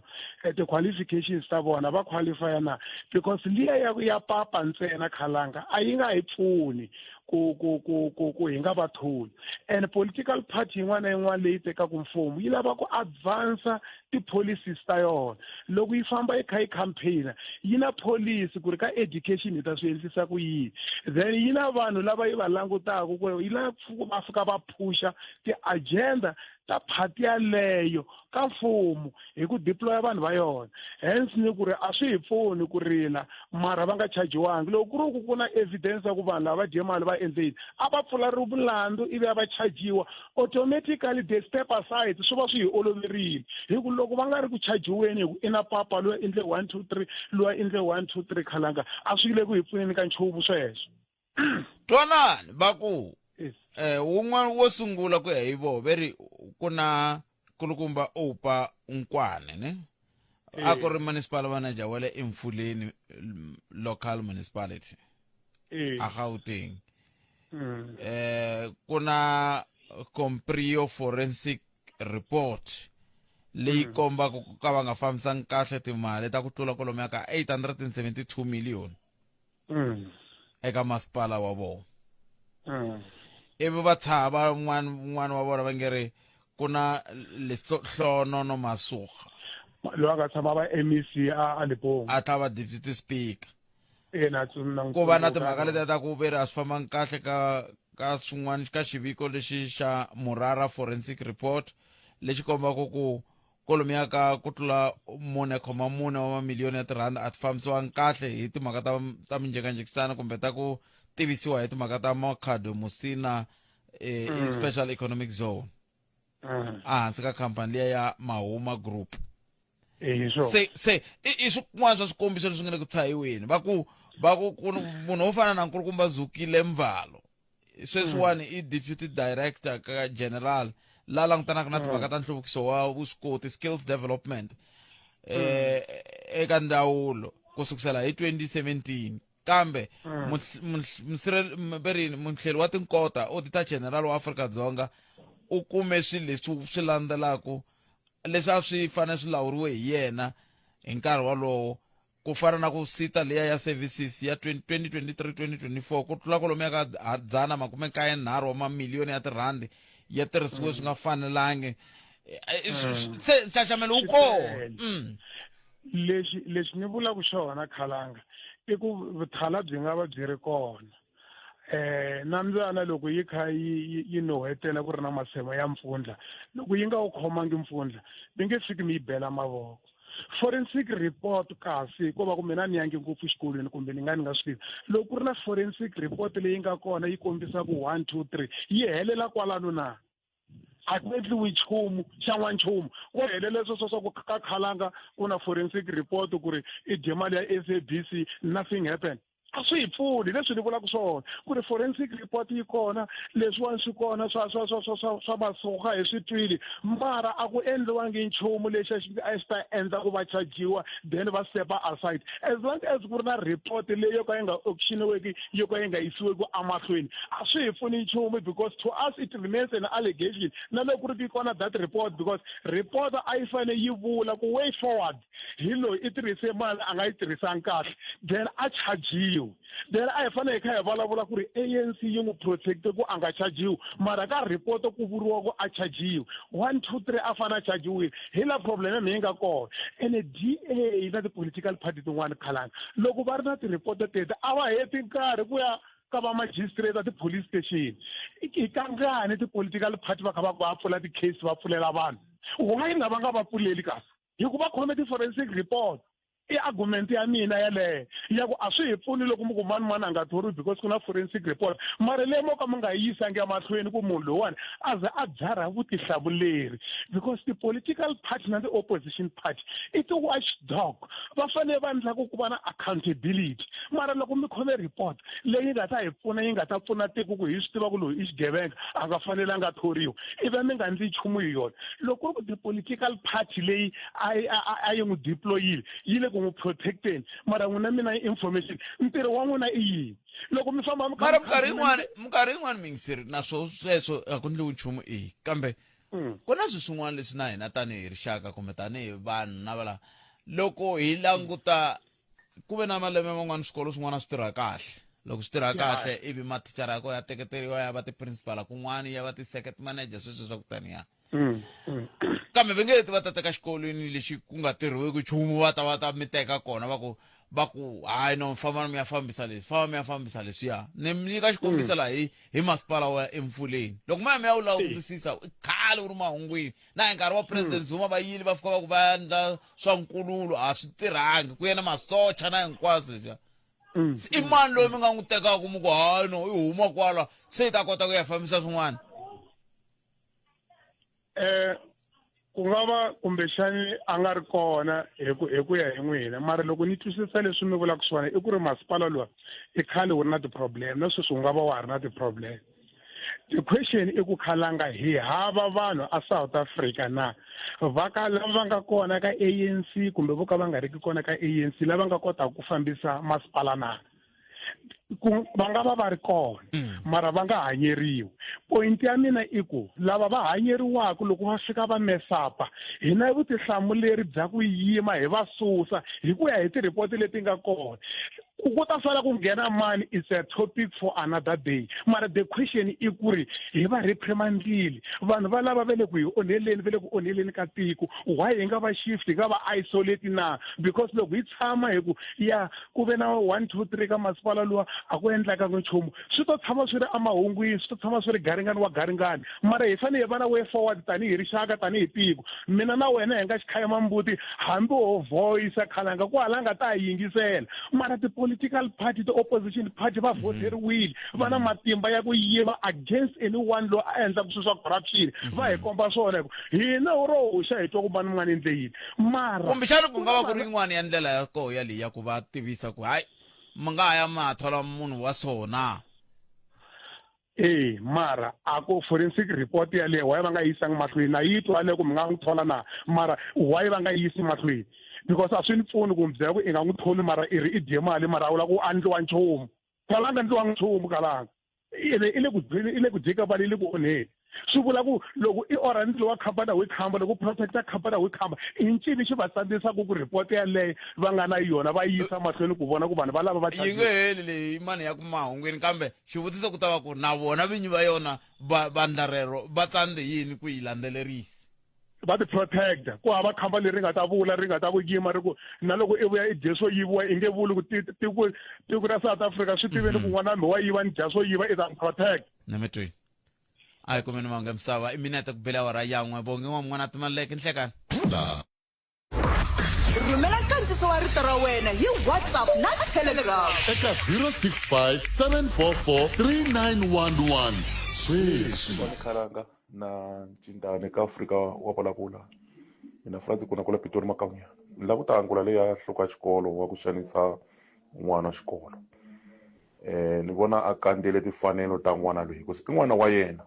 ti-qualifications ta vona va qualifya na, because liya ya ya papa ntsena khalanga a yi nga hi pfuni ku ku ku ku ku hi nga va tholi. And political party yin'wana na yin'wana leyi tekaka mfumo yi lava ku advansa ti-policies ta yona. Loko yi famba yi kha yi campaigna yi na policy ku ri ka education hi ta swi endlisa ku yini, then yi na vanhu lava yi va langutaka ku yi lava va fika va phusha ti-agenda ta party yaleyo ka mfumo hi ku deploya vanhu va yona. Hence ni ku ri a swi hi pfuni ku rila mara va nga chajiwangi. Loko ku ri ku ku na evidence ya ku vanhu lava va dye mali va endle yini, a va pfula ri mulandzu ivi a va chajiwa automatically, they step aside, swi va swi hi oloverile. Hi ku loko va nga ri ku chajiweni hi ku i na papa loyi endle 1 2 3, loyi endle 1 2 3, khalanga a swi le ku hi pfuneni ka nchumu sweswo. Twanani va ku wun'wana wo sungula ku ya hi voho ve ri ku na kulukumba Oupa Nkwane ne a ku ri municipal manager wa le Emfuleni local municipality a Gauteng. Ku na Comprio forensic report leyi kombaka ku ka va nga fambisangi kahle timali ta ku tlula kwalomuya ka 872 million eka masipala wa vona. Ivi va tshaha van'wana un'wana wa vona va nge ri ku na Lehlonono Masuga loyi a nga tshama va MEC a Limpopo, a tlha va deputy speaker. Ina, ku va na timhaka letiya ta ku ve ri a swi fambangi kahle ka swin'wana ka xiviko lexi xa Murara forensic report lexi kombaka ku kolomiya ka ku tlula 4,4 wa mamiliyoni ya tirhandi a ti fambisiwangi kahle hi timhaka ta minjhekanjhekisano kumbe ta ku tivisiwa hi timhaka ta Makhado Musina special economic zone ehansi ka khampani liya ya Mahuma Group. Se i swin'wana swa swikombiso leswi nga le ku tshahiweni. Va ku munhu wo fana na nkulukumba Zukile Mvalo sweswiwani i deputy director ka general la langutanaka na timhaka ta nhluvukiso wa vuswikoti, skills development, eka ndzawulo ku sukusela hi 2017, kambe muhleri wa tinkota auditor general wa Afrika-Dzonga u kume swilo leswi swi landzelaka leswi a swi fanele swi lawuriwe hi yena hi nkarhi wolowo, ku fana na ku sita liya ya services ya 2023-2024 ku tlula kwalomuya ka 193 wa mamiliyoni ya tirhandi ya tirhisiwe swi nga fanelangi. Se nxaxamelo wu kona. Lexi ni vulaka xona khalanga i ku vuthala byi nga va byi ri kona. Na mbyana loko yi kha yi nuhetela ku ri na masema ya mpfundla, loko yi nga wu khomangi mpfundla mi nge fiki mi yi bela mavoko. Forensic report kasi ko va ku mina ni yangi ngopfu xikolweni kumbe ni nga ni nga swi tivi, loko ku ri na forensic report leyi nga kona yi kombisa ku 1 2 3 yi helela kwalano na a ku endliwi nchumu xa n'wanchumu, ku helela sweswo swa ku ka khalanga ku na forensic report ku ri i dye mali ya SABC, nothing happen. A swi hi pfuni leswi ni vulaka swona ku ri forensic report yi kona, leswiwani swi kona swa swa swa swa swa swa masuka hi swi twile, mara a ku endliwangi nchumu lexi a xi ta endla ku va chajiwa then va step aside. As long as ku ri na report leyi yo ka yi nga auctioniweki, yo ka yi nga yisiweki emahlweni, a swi hi pfuni nchumu because to us it remains an allegation na loko ku ri ki kona that report, because report a yi fanele yi vula ku way forward hi loyi i tirhise mali a nga yi tirhisangi kahle, then a chajiwe. Then a hi fanele hi kha hi vulavula ku ri ANC yi n'wi protecte ku a nga chajiwi, mara ka report ku vuriwa ku a chajiwe 1 2 3 a fanele a chajiwile. Hi la problem yi nga kona. Ene DA na ti-political party tin'wana khalanga loko va ri na ti-report teti a va heti nkarhi ku ya ka va magistrate a ti-police station. I kangani ti-political party va kha va ku va pfula ti-case va pfulela vanhu, why nga va nga va pfuleli kasi hi ku va khome ti-forensic report? I argument ya mina yaleyo ya ku a swi hi pfuni loko mi ku mani mani a nga thoriwi because ku na forensic report, mara leyi mo ka mi nga yi yisangi emahlweni ku munhu loyiwani a ze a byarha vutihlamuleri, because ti-political party na ti-opposition party i ti-watchdog, va fanele va endla ku ku va na accountability. Mara loko mi khome report leyi nga ta hi pfuna, yi nga ta pfuna tiko ku hi swi tiva ku loyi i xigevenga, a nga fanelanga thoriwa, ivi mi nga ndli nchumu hi yona. Loko ku ri ku ti-political party leyi a yi a yi n'wi deployile yi le ku n'wi protecteni, mara n'wina mi na information, ntirho wa n'wina i yini loko mi famba mi kha Mara mi minkarhi yin'wani, minkarhi yin'wani mingiseri na swo sweswo a ku ndliwi nchumu e kambe ku na swilo swin'wana leswi na hina tanihi rixaka kumbe tanihi vanhu na vala loko hi languta ku ve na malembe man'wana swikolo swin'wana swi tirha kahle. Loko swi tirha kahle, ivi mathicara ya kona ya teketeriwa ya va ti-principal kun'wana, ya va ti-second manager, sweswo swa ku taniya. Kambe va nge ti va ta teka xikolweni lexi ku nga tirhiwiki nchumu, va ta va ta mi teka kona, va ku hayi no, famba mi ya fambisa leswi, famba mi ya fambisa leswiya. Ni mi nyika xikombiso laha hi masipala wa Emfuleni. Loko ma ya mi ya wu langutisisa, i khale wu ri mahungwini na hi nkarhi wa President Zuma, va yile va fika va ku va endla swa nkululo, a swi tirhangi, ku yena masocha na hinkwaswo leswiya. I mani loyi mi nga n'wi tekaka mi ku hayi no, i huma kwala, se yi ta kota ku ya fambisa swin'wana? Ku nga va kumbexani a nga ri kona hi ku ya hi n'wina, mara loko ni twisisa leswi mi vulaka swona i ku ri masipala luwa i khale wu ri na ti-problem, na sweswi wu nga va wa ha ri na ti-problem. The question i ku khalanga hi hava vanhu a South Africa na va ka lava va nga kona ka ANC kumbe vo ka va nga riki kona ka ANC lava nga kotaka ku fambisa masipala na ku va nga va va ri kona, mara va nga hanyeriwi. Point ya mina i ku lava va hanyeriwaka, loko va fika va mesapa, hi na vutihlamuleri bya ku yima hi va susa hi ku ya hi ti-report leti nga kona. Ku ta sala ku nghena mani is a topic for another day, mara the question i ku ri hi va reprimandile vanhu va lava va le ku hi onheleni, va le ku onheleni ka tiko. Why hi nga va shift, hi nga va isolate na? Because loko hi tshama hi ku ya ku ve na 1 2 3 ka masipala luwa, a ku endlaka nchumu, swi to tshama swi ri emahungwini, swi to tshama swi ri garingani wa garingani. Mara hi fanele hi va na way forward tanihi rixaka, tanihi tiko. Mina na wena hi nga xikhayama mbuti, hambi ho voice khalanga ku hala nga ta hi yingisela, mara ti-political party, ti-opposition party va voteriwile, va na matimba ya ku yima against anyone loyi a endlaka swilo swa corruption. Va hi komba swona hi ku hina ro hoxa hi twa ku mani mun'wana endle yini, mara Kumbexana ku nga va ku ri yin'wana ya ndlela ya koho yaleyi ya ku va tivisa ku hayi, mi nga ha ya ma thola munhu wa sona. E mara a ku forensic report yaleyo, why va nga yisangi mahlweni? Na yi twa yaleyo ku mi nga n'wi thola na, mara why va nga yisi mahlweni? Because a swi ni pfuni ku mi byela ku i nga n'wi tholi, mara i ri i dye mali, mara a wu lava ku andliwa nchumu. Kalanga ndliwanga nchumu, kalanga ene i le ku dyeni, i le ku dyeka mali, i le ku onheni. Swi vula ku loko i orha ndzilo wa khampani wu khamba, loko u protecta khampani wu khamba, i ncini xi va tsandzisaka ku report yaleyo va nga na yona va yisa mahlweni ku vona ku vanhu va lava va Yi nge heli leyi mani ya ku mahungwini, kambe xivutiso ku ta va ku na vona vinyi va yona va vandla rero va tsandze yini ku yi landzelerisa? Va ti protecta ku hava khamba leri nga ta vula, ri nga ta ku yima ri ku na loko i vuya i dye swo yiviwa, i nge vuli ku tiko ra South Africa swi tiveni ku n'wana mi wa yiva, ni dya swo yiva, i ta ni protect. Nametweni a hi kumeni mahungu ya misava i minete ku bela awara yan'we. Bongi n'wa mun'wana a timaleke nhlekani. Rhumela nkandziso wa rito ra wena hi WhatsApp na Telegram eka 065 744 3911 sweswi. Khalanga na Ncindane ka Afrika wa vulavula. Mina Francis kuna kula Pitori Makaunya. Ni lava ku ta angula leya nhloko ya xikolo wa ku xanisa n'wana wa xikolo. Ni vona a kandziyele timfanelo ta n'wana loyi hikuva i n'wana wa yena.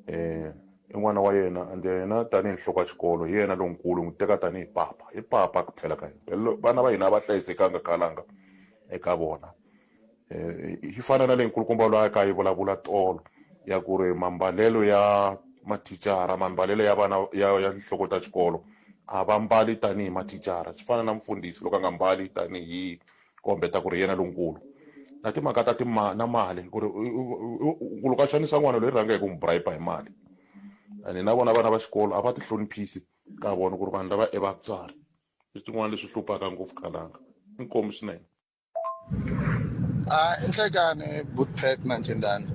I n'wana wa yena ende yena tanihi nhloko ya xikolo hi yena lonkulu, n'wi teka tanihi papa, i papa ku phela ka yena. Phela vana va hina a va hlayisekanga khalanga eka vona. Yi fana na leyi nkulukumba loyi a ka yi vulavula tolo ya ku ri mambalelo ya mathicara, mambalelo ya vana ya tinhloko ta xikolo, a va mbali tanihi mathicara. Swi fana na mufundhisi loko a nga mbali tanihi kombeta ku ri yena lonkulu. Na timhaka ta na mali ku ri loko a xanisa n'wana loyi, rhanga hi ku n'wi bribe hi mali. Ene na vona vana va xikolo a va ti hloniphisi ka vona ku ri vanhu lava i vatswari. I swin'wana leswi hluphaka ngopfu khalanga. Inkomu swinene. A i nhlekani Bootpet na Ncindani.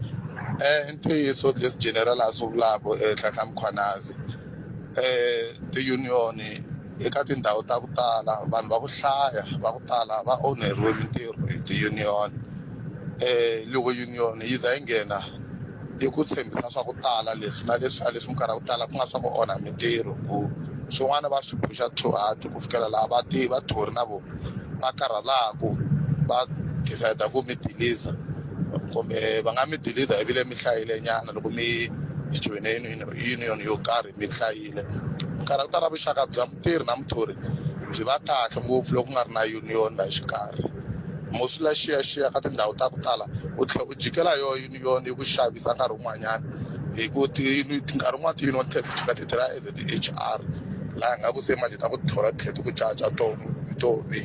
I ntiyiso leswi General a swi vulaka Nhlanhla Mkhwanazi. Ti-union Eka tindhawu ta ku tala vanhu va ku hlaya va ku tala va onheriwe mintirho hi ti-union. Loko union yi za yi nghena yi ku tshembisa swa ku tala leswi na leswiya leswi minkarhi ya ku tala ku nga swa ku onha mintirho ku swin'wana va swi phusha too hard ku fikela laha va ti vathori na vona va karhalaku va decide ku mi diliza kumbe va nga mi diliza ivile mi hlayile nyana loko mi joyine union yo karhi mi hlayile. Minkarhi ya ku tala vuxaka bya mutirhi na muthori byi va kahle ngopfu loko ku nga ri na union la xikarhi. Mo swi la xiyaxiya ka tindhawu ta ku tala u tlhela u jikela yo union yi ku xavisa nkarhi wun'wanyana hi ku ti nkarhi wun'wana ti-union ti tlhela ti jika ti tirha as ti-H_R laha nga ku se manjhe ta ku thola ti tlhela ti ku caca to to vi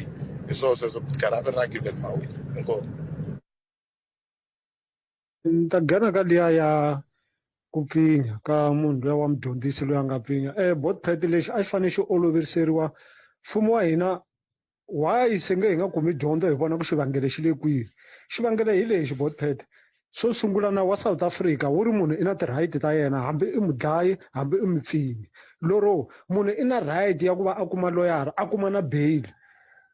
hi swona sweswo karhi a ri na Given Mawini inkomu. Ni ta nghena ka liya ya ku pfinya ka munhu luya wa mudyondzisi loyi a nga pfinya botpet lexi a xi fanele xi oloveriseriwa mfumo wa hina why se nge hi nga kumi dyondzo hi vona ku xivangelo xi le kwihi xivangelo hi lexi botpet xo sungula nawu wa South Africa wu ri munhu i na ti-right ta yena hambi i mudlayi hambi i mupfinyi lero munhu i na right ya ku va a kuma loyara a kuma na bail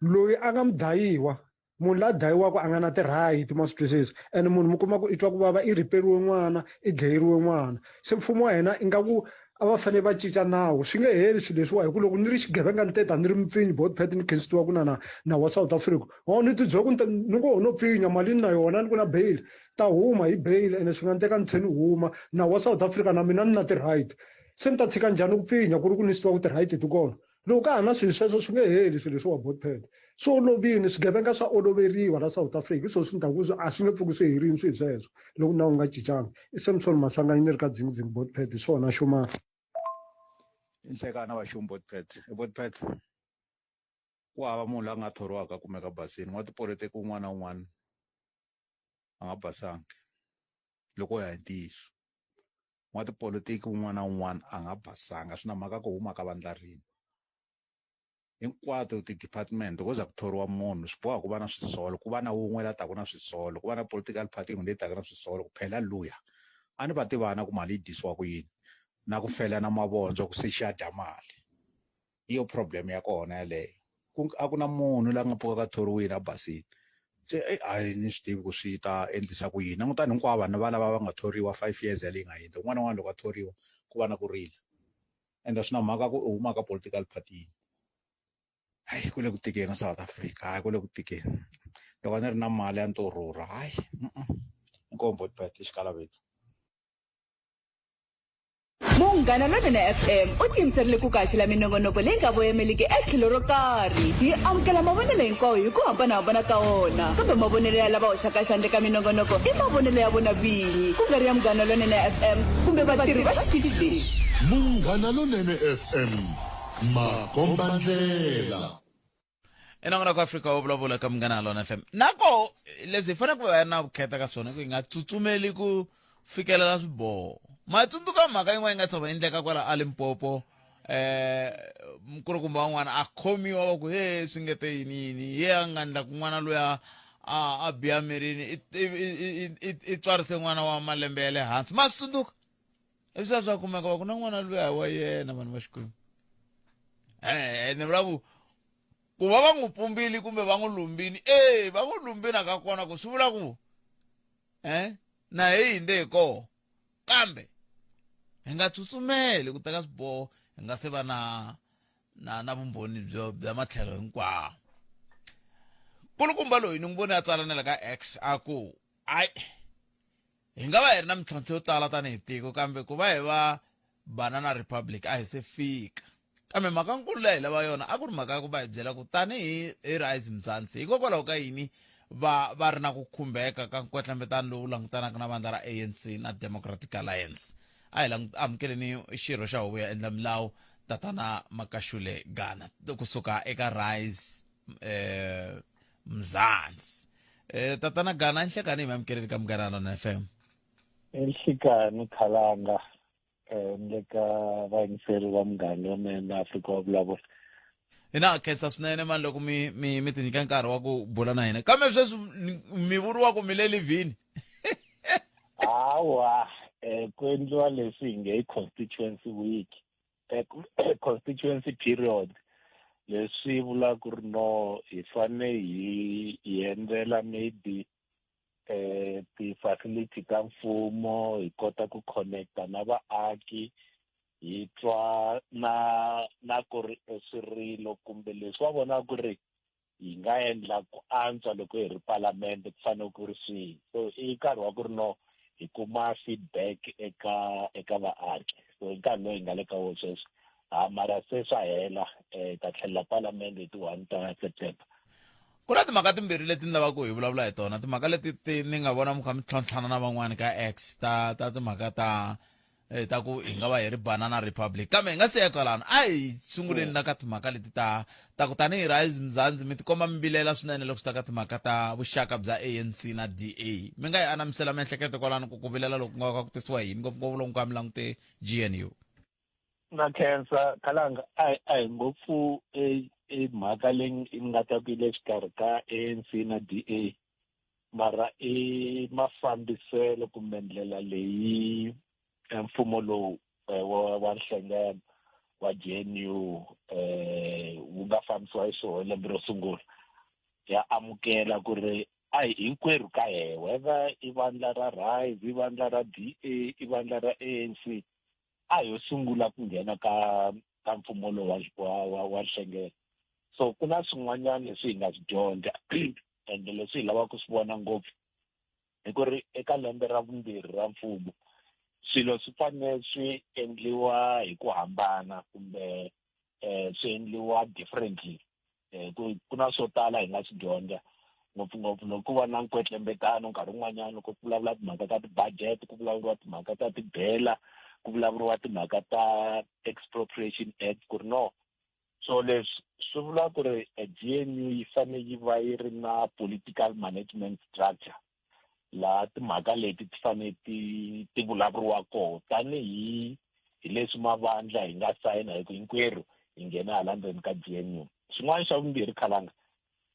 loyi a nga mudlayiwa munhu la dlayiwaka a nga na ti-right ma swi twisisa and munhu mi kuma ku i twa ku vava i riperiwe n'wana i dlayeriwe n'wana se mfumo wa hina ingaku a va fanele va cinca nawu swi nge heli swilo leswiwa hi ku loko ni ri xigevenga ni teta ni ri mupfinyi botpet ni khe ni swi tiva ku na na nawu wa South Africa o ni ti byela ku ni ngo ho no pfinya mali ni na yona ni ku na bail ta huma hi bail ene swi nga ndleka ni tlhe ni huma nawu wa South Africa na mina ni na ti-right se ni ta tshika njhani ku pfinya ku ri ku ni swi tiva ku ti-right ti kona Loko ka ha na swilo sweswo swi nge heli swilo leswiwa Botpet. Swi olovile, swigevenga swa oloveriwa la South Africa. Hi swona swi ni ku a swi nge pfuki swi herile swilo sweswo loko nawu wu nga cincanga. I Samson Maswanganyi ni ri ka Dzingidzingi Botpet hi swona xuma. I nhlekani va xuma Botpet. Botpet ku hava munhu la nga thoriwaka a kumeka basini. N'watipolitiki un'wana na un'wana a nga basangi loko u ya hi ntiyiso. N'watipolitiki un'wana na un'wana a nga basanga swi na mhaka ku huma ka vandla rini. Hinkwato ti-department ko za ku thoriwa munhu swi boha ku va na swisolo ku va na wun'we la taka na swisolo ku va na political party yin'we leyi taka na swisolo ku phela luya a ni va tivana ku mali yi dyisiwa ku yini na ku felana mavondzo ku se xi ya dya mali. Hi yo problem ya kona yaleyo ku a ku na munhu la nga pfukaka a thoriwile a basile se eyi a ni swi tivi ku swi ta endlisa ku yini langutani hinkwavo vanhu va lava va nga thoriwa 5 years yaleyi nga hundza un'wana na un'wana loko a thoriwa ku va na ku rila ende a swi na mhaka ku u huma ka political party yini hayi ku le ku tikeni South Africa hayi ku le ku tikeni loko a ni ri na mali a ni to rhurha hayi inkomu botpet i xikalavethu. Munghana Lonene FM u tiyimiserile ku kaxela minongonoko leyi nga voyameliki etlhelo ro karhi. Hi amukela mavonelo hinkwawo hi ku hambanahambana ka wona, kambe mavonelo ya lava hoxaka xandla eka minongonoko i mavonelo ya vona vinyi, ku nga ri ya Munghana Lonene FM kumbe vatirhi va xitichi lexi. Munghana Lonene FM, makombandlela. Enongonoko Afrika wo vulavula ka Munghana Lona FM. Nako leswi hi fanele ku va na vukheta ka swona ku hi nga tsutsumeli ku fikelela swiboho. Ma tsundzuka mhaka yin'wana yi nga tshama endleka kwala a Limpopo eh mukulukumba wan'wana a khomiwa va ku he swi nge te yini yini ye a nga ndla ku n'wana luya a a biha mirini i tswarise n'wana wa malembe ya le hansi ma swi tsundzuka ivi swa swa kumeka va ku na n'wana luya wa yena vanhu va xikwembu e ni vula ku ku va va n'wi pumbile kumbe va n'wi lumbini e va n'wi lumbini a ka kona ku swi vula ku na hi hinde hi koho kambe hi nga tsutsumeli ku teka swiboho hi nga se va na na na vumbhoni byo bya matlhelo hinkwawo kulukumba loyi ni n'wi vone a tsala na le ka X a ku ayi Hi nga va hi ri na mintlhontlho yo tala tanihi tiko, kambe ku va hi va Banana Republic a hi se fika. Kambe mhaka-nkulu leyi a hi lava yona a ku ri mhaka ya ku va hi byela ku tanihi hi Rise Mzansi, hikokwalaho ka yini va va ri na ku khumbeka ka nkwetlembetano lowu langutanaka na vandla ra ANC na Democratic Alliance. A hi amukeleni xirho xa huvo ya endla milawu Tatana Makashule Gana kusuka eka Rise eh, Mzansi. Eh, tatana Gana nhlekani hi mamukeleni ka Munghana Lona FM. Enhlekani Khalanga eh ni le ka vayingiseri va Munghana Lonene Afrika wa vulavula. Hina khensa swinene mani loko mi mi mi tinyika nkarhi wa ku bula na hina kambe sweswi mi vuriwa ku mi le livhini. Hawa eh ku endliwa leswi hi nge i constituency week eh, constituency period. Leswi vulaka ku ri no hi fane hi hi endzela maybe ti-facility ta mfumo, hi kota ku connecta na vaaki, hi twa na na ku ri swirilo kumbe leswi va vonaka ku ri hi nga endla ku antswa loko hi ri palamende ku fanele ku ri swihi. So i nkarhi wa ku ri no hi kuma feedback eka eka vaaki. So i nkarhi lowu hi nga le ka wona sweswi. Ha mara se swa hela, hi ta tlhelela palamende hi ti-1 ta September. Ku na timhaka timbirhi leti ni lavaka hi vulavula hi tona, timhaka leti ti ni nga vona mi kha mi tlhontlhana na van'wani ka X ta ta timhaka ta ta ku hi nga va hi ri banana republic. Kambe hi nga si ya kwalano, a hi sunguleni na ka timhaka leti ta ta ku tanihi Rise Mzansi mi tikomba mi vilela swinene loko swi ta ka timhaka ta vuxaka bya ANC na DA. Mi nga hi anamisela miehleketo kwalano ku ku vilela loku nga ka ku tisiwa hi yini, ngopfungopfu loko ka mi langute GNU? Na khensa Khalanga, a a hi ngopfu e e mhaka leyi ni nga ta ku yi le xikarhi ka ANC na DA, mara i mafambiselo kumbe ndlela leyi mfumo lowu wa wa nhlengelo wa GNU wu nga fambisiwa hi swona lembe ro sungula. Ya amukela ku ri a hi hinkwerhu ka hehe, whether i vandla ra Rise, i vandla ra DA, i vandla ra ANC, a ho sungula ku nghena ka ka mfumo lowu wa wa wa wa nhlengelo. So ku na swin'wanyana leswi hi nga swi dyondza, ende leswi hi lavaka ku swi vona ngopfu hi ku ri eka lembe ra vumbirhi ra mfumo swilo swi fanele swi endliwa hi ku hambana kumbe swi endliwa differently. Ku ku na swo tala hi nga swi dyondza, ngopfungopfu loko ku va na nkwetlembetano nkarhi wun'wanyana, loko ku vulavula timhaka ta ti-budget, ku vulavuriwa timhaka ta tibela, ku vulavuriwa timhaka ta Expropriation Act, ku ri no. So leswi swi vula ku ri GNU yi fanele yi va yi ri na political management structure laha timhaka leti ti fanele ti ti vulavuriwa koho, tanihi hi leswi mavandla hi nga sayina hi ku hinkwerhu hi nghena hala ndzeni ka GNU. Xin'wana xa vumbirhi Khalanga,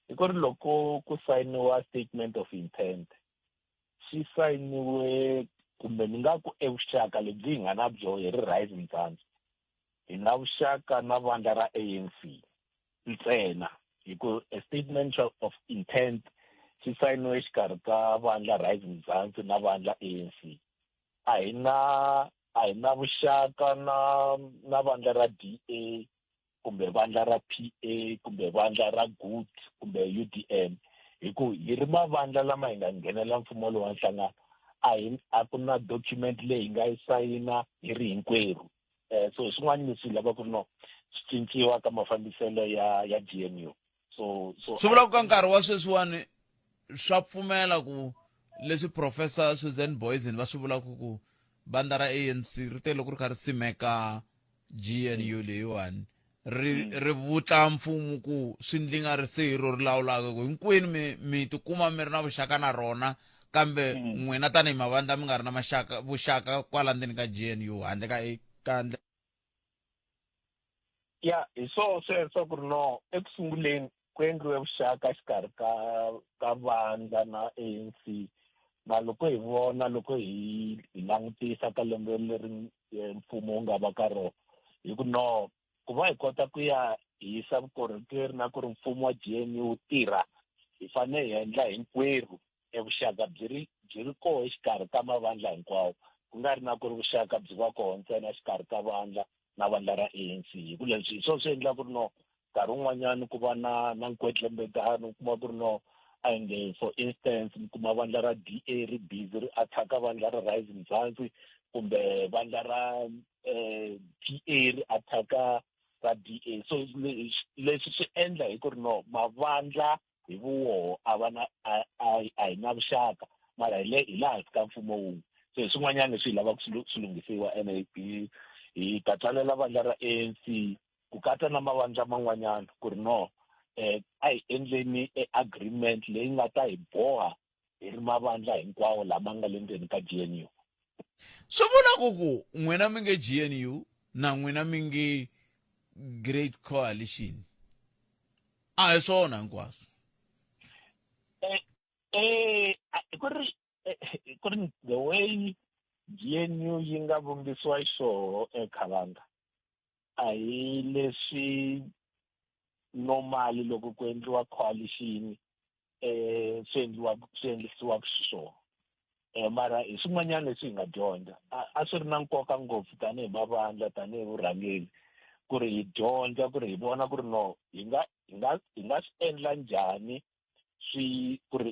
i ku ri loko ku sayiniwa statement of intent, xi sayiniwe kumbe ni nga ku evuxaka lebyi hi nga na byo hi ri Rise Mzansi, hi na vuxaka na vandla ra ANC ntsena, hi ku a statement of intent xi sayiniwe exikarhi ka vandla Rise Mzansi na vandla ANC. A hi na a hi na vuxaka na na vandla ra DA kumbe vandla ra PA kumbe vandla ra Good kumbe UDM, hi ku hi ri mavandla lama hi nga nghenela mfumo lowu wa nhlangano, a hi a ku na document leyi hi nga yi sayina hi ri hinkwerhu. So swin'wana leswi hi lavaka ku ri no swi cinciwa ka mafambiselo ya ya GNU. So so swi vula ku ka nkarhi wa sweswiwani swa pfumela ku leswi Professor Susan Boysen va swi vulaka ku vandla ra ANC ri te loko ri kha ri simeka GNU leyiwani ri ri vutla mfumo ku swi ndlinga ri se hi ro ri lawulaka, ku hinkwenu mi mi tikuma mi ri na vuxaka na rona, kambe n'wina tanihi mavandla mi nga ri na maxaka vuxaka kwala ndzeni ka GNU handle ka ka Ya, hi swoho sweswo ku ri no eku sunguleni ku endliwe vuxaka exikarhi ka ka vandla na ANC, na loko hi vona loko hi hi langutisa ka lembe leri mfumo wu nga va ka rona, hi ku no ku va hi kota ku ya hisa vukorhokeri na ku ri mfumo wa GNU wu tirha, hi fanele hi endla hinkwerhu evuxaka byi ri byi ri koho exikarhi ka mavandla hinkwawo, ku nga ri na ku ri vuxaka byi va koho ntsena exikarhi ka vandla na vandla ra ANC. Hi ku leswi hi swona swi endlaka ku ri no nkarhi wun'wanyana ku va na na nkwetlembetano, u kuma ku ri no a hi nge for instance mi kuma vandla ra DA ri busy ri attack-a vandla ra Rise Mzansi, kumbe vandla ra PA ri attack-a ra DA. So leswi swi endla hi ku ri no mavandla hi vuwoho a va na a a hi na vuxaka, mara hi le hi le hansi ka mfumo wun'we. So hi swin'wanyana leswi hi lavaka swi swi lunghisiwa, ene hi hi ta tsalela vandla ra ANC ku katsa na mavandla man'wanyana ku ri no a hi endleni e agreement leyi nga ta hi boha hi ri mavandla hinkwawo lama nga le ndzeni ka GNU. Swi vula ku ku n'wina mi nge GNU na n'wina mi nge Great Coalition a hi swona hinkwaswo? Ku ri ku ri the way GNU yi nga vumbisiwa xiswoho eKhalanga, a hi leswi normally loko ku endliwa coalition swi endliwa swi endlisiwaka xiswona. Mara hi swin'wanyana leswi hi nga dyondza, a swi ri na nkoka ngopfu tanihi mavandla, tanihi vurhangeri, ku ri hi dyondza, ku ri hi vona ku ri no hi nga hi nga hi nga swi endla njhani swi ku ri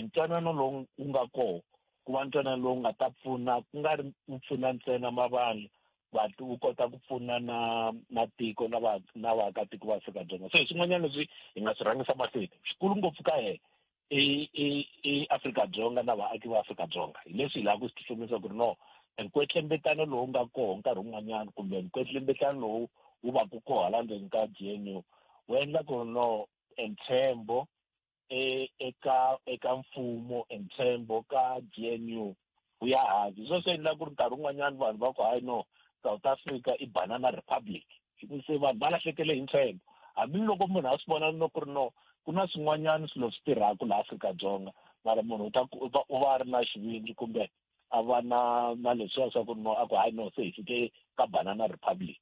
ntwanano lowu wu nga kona ku va ntwanano lowu nga ta pfuna, ku nga ri ku pfuna ntsena mavandla, but wu kota ku pfuna na na tiko na va na vaakatiko va Afrika-Dzonga. So hi swin'wanyana leswi hi nga swi rhangisa mahlweni, xikulu ngopfu ka hina i Afrika-Dzonga na vaaki va Afrika-Dzonga. Hi leswi hi lava ku swi tsutsumisa ku ri no nkwetlembetano lowu nga koho nkarhi wun'wanyana, kumbe nkwetlembetano lowu wu va ku koho hala ndzeni ka GNU, wu endla ku ri no ntshembo eka mfumo, ntshembo ka GNU wu ya hansi. Sweswo swi endla ku ri nkarhi wun'wanyana vanhu va ku hayi no, South Africa i banana republic, se vanhu va lahlekele hi ntshembo. Hambiloko munhu a swi vona no ku ri no ku na swin'wanyana swilo swi tirhaka laha Afrika-Dzonga, mara munhu u ta u va a ri na xivindzi kumbe a va na leswiya swa ku no a ku hayi no, se hi fike ka banana republic.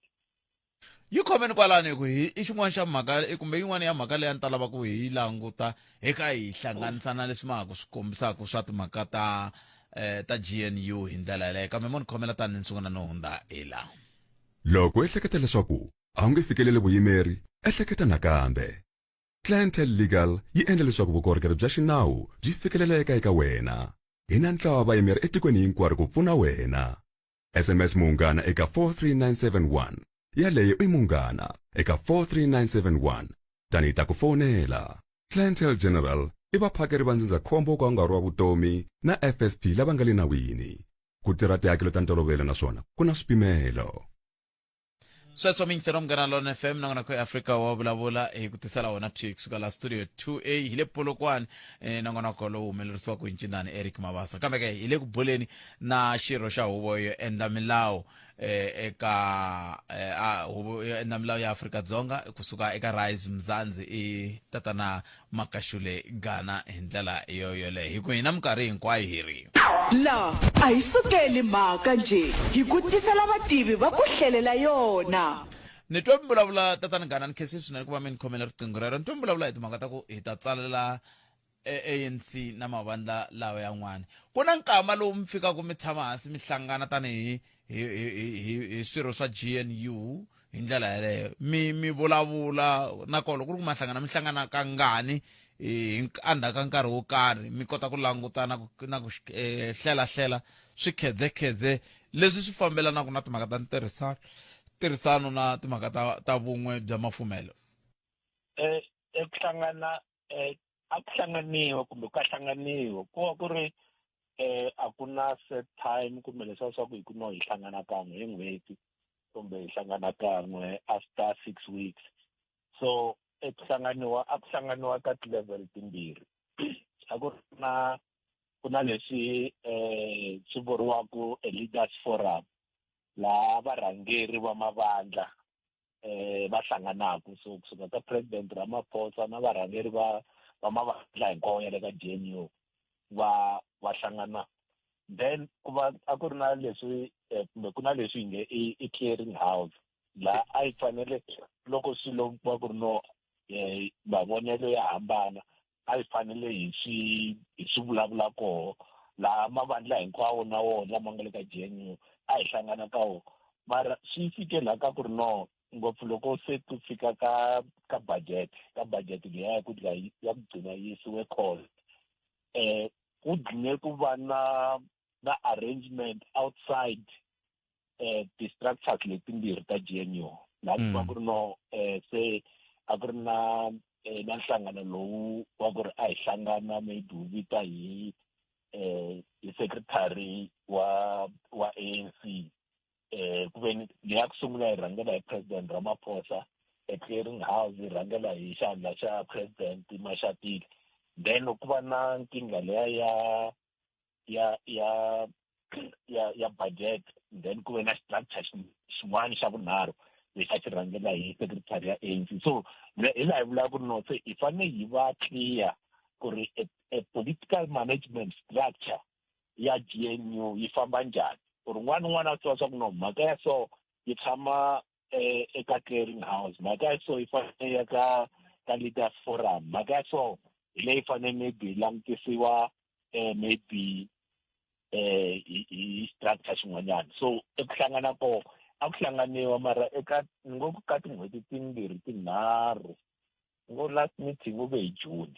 Yi khomeni kwalano, hi ku hi i xin'wana xa mhaka kumbe yin'wana ya mhaka leyi a ni ta lava ku hi languta eka hi hlanganisa na leswi ma ha ku swi kombisaka swa timhaka ta GNU hi ndlela yaleyo, kambe mo ni khomela tani ni sungula no hundza hi laha. Loko u ehleketa leswaku a wu nge fikeleli vuyimeri, ehleketa nakambe. Clientele Legal yi endla leswaku vukorhokeri bya xinawu byi fikeleleka eka wena. Hi na ntlawa wa vayimeri etikweni hinkwaro ku pfuna wena. SMS Munghana eka 43971. Yaleyo i Munghana eka 43971. Tani hi ta ku fonela. Clientele General i vaphakeri va ndzindzakhombo wo ka wu nga ri wa vutomi na FSP lava nga le nawini. Ku tirha tihakelo ta ntolovelo naswona ku na swipimelo. Sweswo mingiselo Munghana Lona FM, nongonoko ya Afrika wa vulavula hi ku tisela wona thwi kusuka la studio 2A hi le Polokwane. Nongonoko lowu humelerisiwaka hi Ncindani Eric Mabasa, kambe ke hi le ku buleni na xirho xa huvo yo endla milawu eka huvo yo endla milawu ya Afrika Dzonga kusuka eka Rise Mzansi, i tatana Makashule Gana. Hi ndlela yo yoleyo hi ku hina minkarhi hinkwayo hi ri La a hi sukeli mhaka njhe, hi ku tisela vativi va ku hlelela yona. Ni twe mi vulavula tatana Gana, ni khensile swinene ku va mi ni khomela riqingho rero. Ni twe mi vulavula hi timhaka ta ku hi ta tsalela ANC na mavandla lawa yan'wana. Ku na nkama lowu mi fikaka mi tshama hansi mi hlangana tanihi hi swirho swa GNU hi ndlela yaleyo mi vulavula, nakona loko ku ri ku ma hlangana, mi hlangana kangani hi endzhaku ka nkarhi wo karhi, mi kota ku languta na ku hlelahlela swikhedzekhedze leswi swi fambelanaka na timhaka ta ntirhisano tirhisano na timhaka ta vun'we bya mafumelo? Eku hlangana a ku hlanganiwa kumbe ka hlanganiwa ku va ku ri a ku na set time kumbe leswiya swa ku hi ku no hi hlangana kan'we hi n'hweti kumbe hi hlangana kan'we after 6 weeks. So eku hlanganiwa a ku hlanganiwa ka ti-level timbirhi. A ku ri na ku na leswi swi vuriwaka a leaders forum, laha varhangeri va mavandla va hlanganaka. So kusuka ka President Ramaphosa na varhangeri va mavandla hinkwawo ya le ka GNU va hlangana. Then ku va a ku ri na leswi kumbe ku na leswi hi nge i clearing house, laha a yi fanele loko swilo va ku ri no mavonelo ya hambana, a yi fanele hi swi vulavula koho, laha mavandla hinkwawo na wona lama nga le ka GNU a hi hlangana ka wona. Mara swi fike laha ka ku ri no ngopfu loko se ku fika ka budget, ka budget liya ya ku gcina yi yisiwe call, ku gcine ku va na arrangement outside ti-structures letimbirhi ta GNU, laha ku va ku ri no se a ku ri na nhlangano lowu wa ku ri a hi hlangana, maybe wu vita hi secretary wa ANC. Ku ve ni leya ku sungula yi rhangela hi President Ramaphosa, e clearing house yi rhangela hi xandla xa President Mashatile. Then loko ku va na nkingha leya ya budget, then ku ve na structure xin'wana xa vunharhu lexi a xi rhangela hi secretary ya ANC. So hi laha hi vulaka ku ri no se hi fanele hi va clear ku ri a political management structure ya GNU yi famba njhani, ku ri un'wana na un'wana a tiva swa ku no mhaka ya so yi tshama. eh, eka clearing house mhaka ya so yi fanele ya ka ka leaders forum mhaka ya so hi leyi fanele maybe yi langutisiwa eh, maybe eh hi hi structure xin'wanyana so eku hlangana ko a ku hlanganiwa mara eka ni ngo ka tin'hweti timbirhi tinharhu ngo last meeting u ve hi June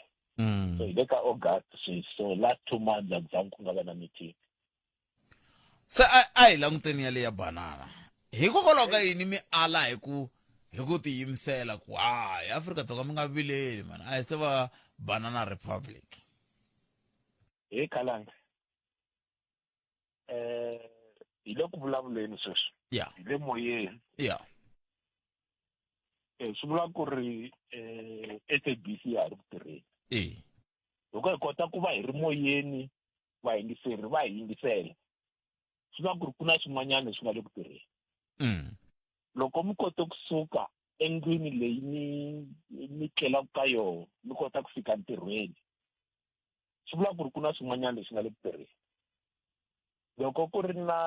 so hi le ka August sweswi so last two months a ku zangi ku nga va na meeting se a a hi languteni ya le ya banana hikokwalaho ka yini mi ala hi ku hi ku tiyimisela ku hayi Afrika-Dzonga mi nga vileli mani a hi se va banana republic He Khalanga eh hi le ku vulavuleni sweswi ya hi le moyeni ya eh swi vula ku ri eh SABC ya ha ri ku tirheni e loko hi kota ku va hi ri moyeni vayingiseri va hi yingisela swi vula ku ri ku na swin'wanyana leswi nga le ku tirheni loko mi kote kusuka endlwini leyi mi mi tlelaka ka yona mi kota ku fika ntirhweni swi vula ku ri ku na swin'wanyana leswi nga le ku tirheni loko ku ri na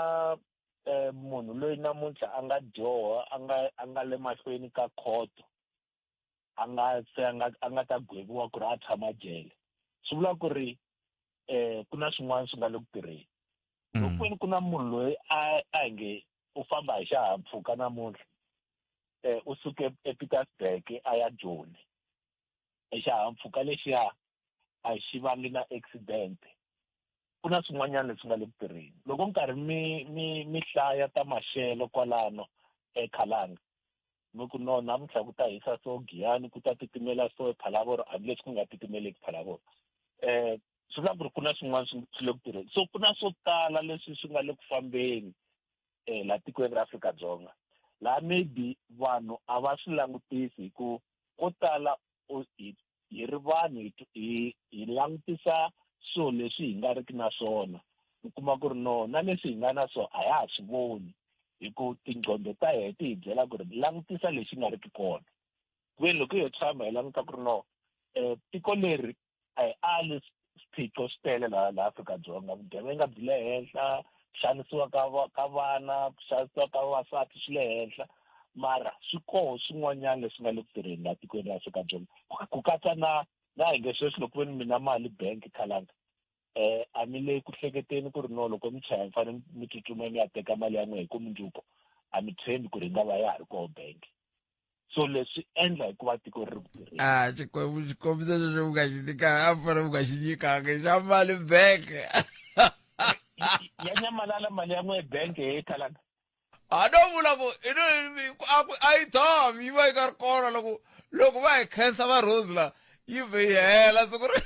eh, munhu loyi namuntlha a nga dyoha a nga a nga le mahlweni ka khoto a nga se a nga a nga ta gweviwa ku ri a tshama jele swi vula ku ri eh ku na swin'wana swi nga le ku tirheni loko kwini ku na munhu loyi a a hi nge u famba hi xihahampfhuka namuntlha eh u suke ePietersburg a ya Joni xihahampfhuka lexiya a xi vangi na accident ku na swin'wanyana leswi nga le ku tirheni loko nkarhi mi mi mi hlaya ta maxelo kwalano ekhalanga mi ku no namuntlha ku ta hisa so giyani ku ta titimela so ephalavoro hambileswi ku nga titimeleki phalavoro um swi vula ku ri ku na swin'wana swi le ku tirheni so ku na swo tala leswi swi nga le ku fambeni um laha tikweni ra Afrika-Dzonga laha maybe vanhu a va swi langutisi hi ku ko tala hi hi ri vanhu hi hi langutisa swilo leswi hi nga riki na swona u kuma ku ri no na leswi hi nga na swona a ya ha swi voni hi ku tinqondo ta hina ti hi byela ku ri langutisa lexi nga riki kona ku ve loko yo tshama hi languta ku ri no um tiko leri a hi ali swiphiqo swi tele laha laha Afrika-Dzonga vugevenga byi le henhla ku xanisiwa ka ka vana ku xanisiwa ka vavasati swi le henhla mara swi koho swin'wanyana leswi nga le ku tirheni laha tikweni ra Afrika-Dzonga ku katsa na na hi nge sweswi loko ve ni mina mali bank khalanga eh a mi le ku hleketeni ku ri no loko mi chaya mi fanele mi tsutsuma mi ya teka mali ya n'wina hi ku mundzuku a mi tshembi ku ri yi nga va ya ha ri koho bank so leswi endla hikuva tiko ri ri ku tirheni a xikwembu xikombiso xexo u nga xi nyika a fanele u nga xi nyikanga xa mali bank ya nyamalala mali ya n'we bank he khalanga a no vula ku a ku a yi tshami yi va yi nga ri kona loko loko va hi khensa va rose la yi vhe yi hela siku ri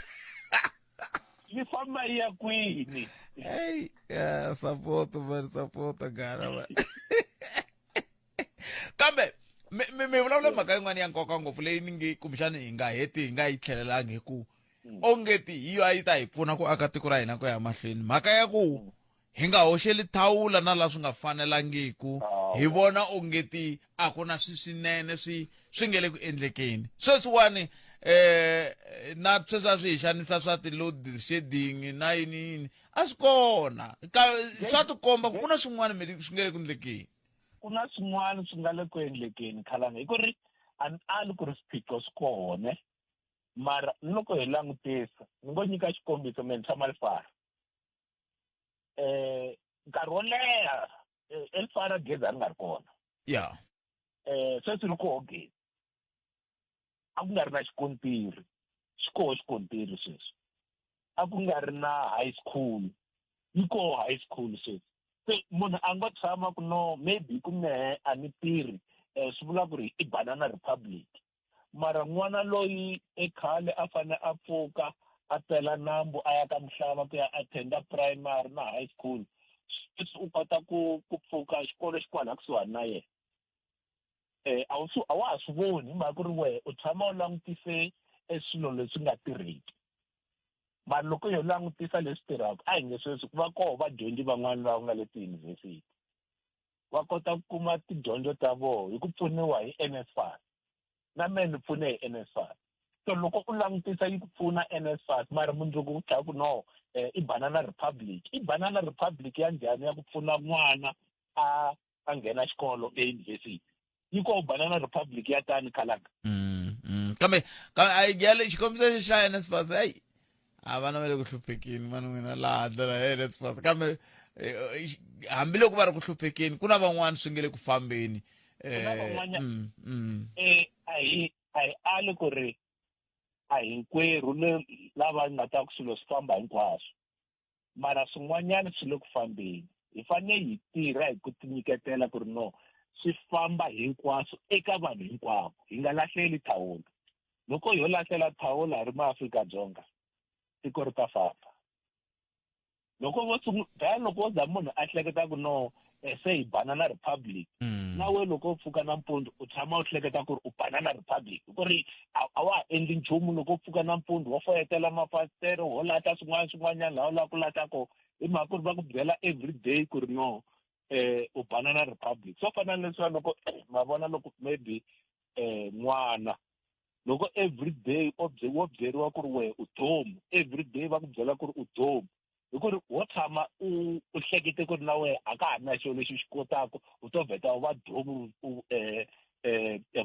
yi famba yi ya kwini hey yeah, support man support gara man kambe mi mi mi vulavula mhaka yin'wana ya nkoka ngopfu leyi ni nge kumbexani hi nga heti hi nga yi tlhelelangi hi ku ongeti hi yo a yi ta hi pfuna ku aka tiko ra hina ku ya mahlweni mhaka ya ku hi nga hoxeli thawula na laha swi nga fanelangiku hi vona ongeti a ku na swi swinene swi swi nge le ku endlekeni sweswiwani eh na sweswi a swi hi xanisa swa ti-load shedding na yini yini a swi kona ka swa tikomba ku ku na swin'wana swi nge le ku endlekeni ku na swin'wana swi nga le ku endlekeni khalanga hi ku ri a ni ali ku ri swiphiqo swi kona mara ni loko hi langutisa ni ngo nyika xikombiso me ni tshama Lifara eh nkarhi wo leha eh, eLifara gezi a ri nga ri kona ya eh sweswi ri koho gezi a ku nga ri na xikontiri xi koho xikontiri sweswi a ku nga ri na high school yi koho high school sweswi se munhu a ngo tshama ku no maybe ku mehe a ni tirhi um swi vula ku ri i banana republic mara n'wana loyi ekhale a fane a pfuka a pela nambu a ya ka mihlava ku ya attenda primary na high school sweswi u kota ku ku pfuka xikolo xi kwala kusuhani na yena eh a wu a wa ha swi voni hi mhaka ku ri wehe u tshama u langutise e swilo leswi nga tirhiki mara loko yo langutisa leswi tirhaka a hi nge sweswi ku va koho vadyondzi van'wana lava nga le tiyunivhesiti va kota ku kuma tidyondzo ta vona hi ku pfuniwa hi NSFAS na mehe ni pfune hi NSFAS so loko u langutisa yi ku pfuna NSFAS mara mundzuku u tlhela ku no eh, i banana republic i banana republic ya njhani ya ku pfuna n'wana a a nghena xikolo eyunivhesiti Yi koho Banana Republic ya tani khalanga. Kambe kambe a ya le xikombiso lexi xa NSFAS ayi a vana va le ku hluphekeni mani n'wina laha ndlela ya NSFAS kambe eh, hambiloko va ri ku hluphekeni ku na van'wana swi nge le ku fambeni Ku na eh, van'wanya- mm. A hi a hi ali ku ri a hinkwerhu le lava nga ta ku swilo swi famba hinkwaswo mara swin'wanyana swi le ku fambeni hi fanele hi tirha hi ku tinyiketela ku ri no swi famba hinkwaswo eka vanhu hinkwavo hi nga lahleli thawula loko ho lahlela thawula hi ri maAfrika-Dzonga tiko ri ta famba loko vo sungula loko wo za munhu a hleketa ku no se hi Banana Republic na we loko u pfuka nampundzu u tshama u hleketa ku ri u Banana Republic ku ri a wa ha endli nchumu loko u pfuka nampundzu wo foyetela mafasitere wo lata swin'wana swin'wanyana laha u lava ku lata kona hi mhaka ku ri va ku byela every day ku ri no u Banana Republic swo fana na leswiya loko ma vona loko maybe n'wana loko every day o wo byeriwa ku ri wehe u domu every day va ku byela ku ri u domu hi ku ri wo tshama u u hlekete ku ri na wehe a ka ha ri na xilo lexi u xi kotaka u to vheta u va domu u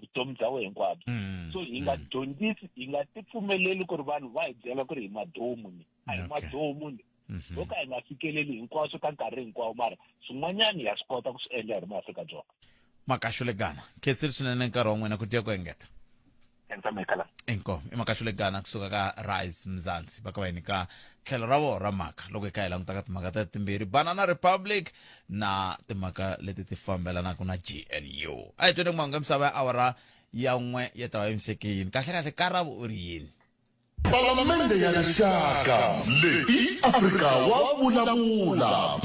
vutomi bya wena hinkwabyo so hi nga dyondzisi hi nga ti pfumeleli ku ri vanhu va hi byela ku ri hi madomu ni a hi madomu ni loko ka hi nga fikeleli hinkwaswo ka nkarhi hinkwawo mara swin'wanyana ha swi kota ku swi endla hi ri maAfrika-Dzonga. Makashu Legana khensile swinene nkarhi wa n'wina ku dya ku engeta. Khensa mekhala. Inkomu i Makashu Legana kusuka ka Rise Mzansi va ka va hi nyika tlhelo ra vona ra mhaka loko hi kha hi languta ka timhaka ta timbirhi Banana Republic na timhaka leti ti fambelanaka na GNU. A hi tweni ku mahungu ya misava ya awara ya n'we ya ta va yimiseke yini kahle kahle Karabo u ri yini. Palamende ya Rixaka leyi i Afrika wa vulavula.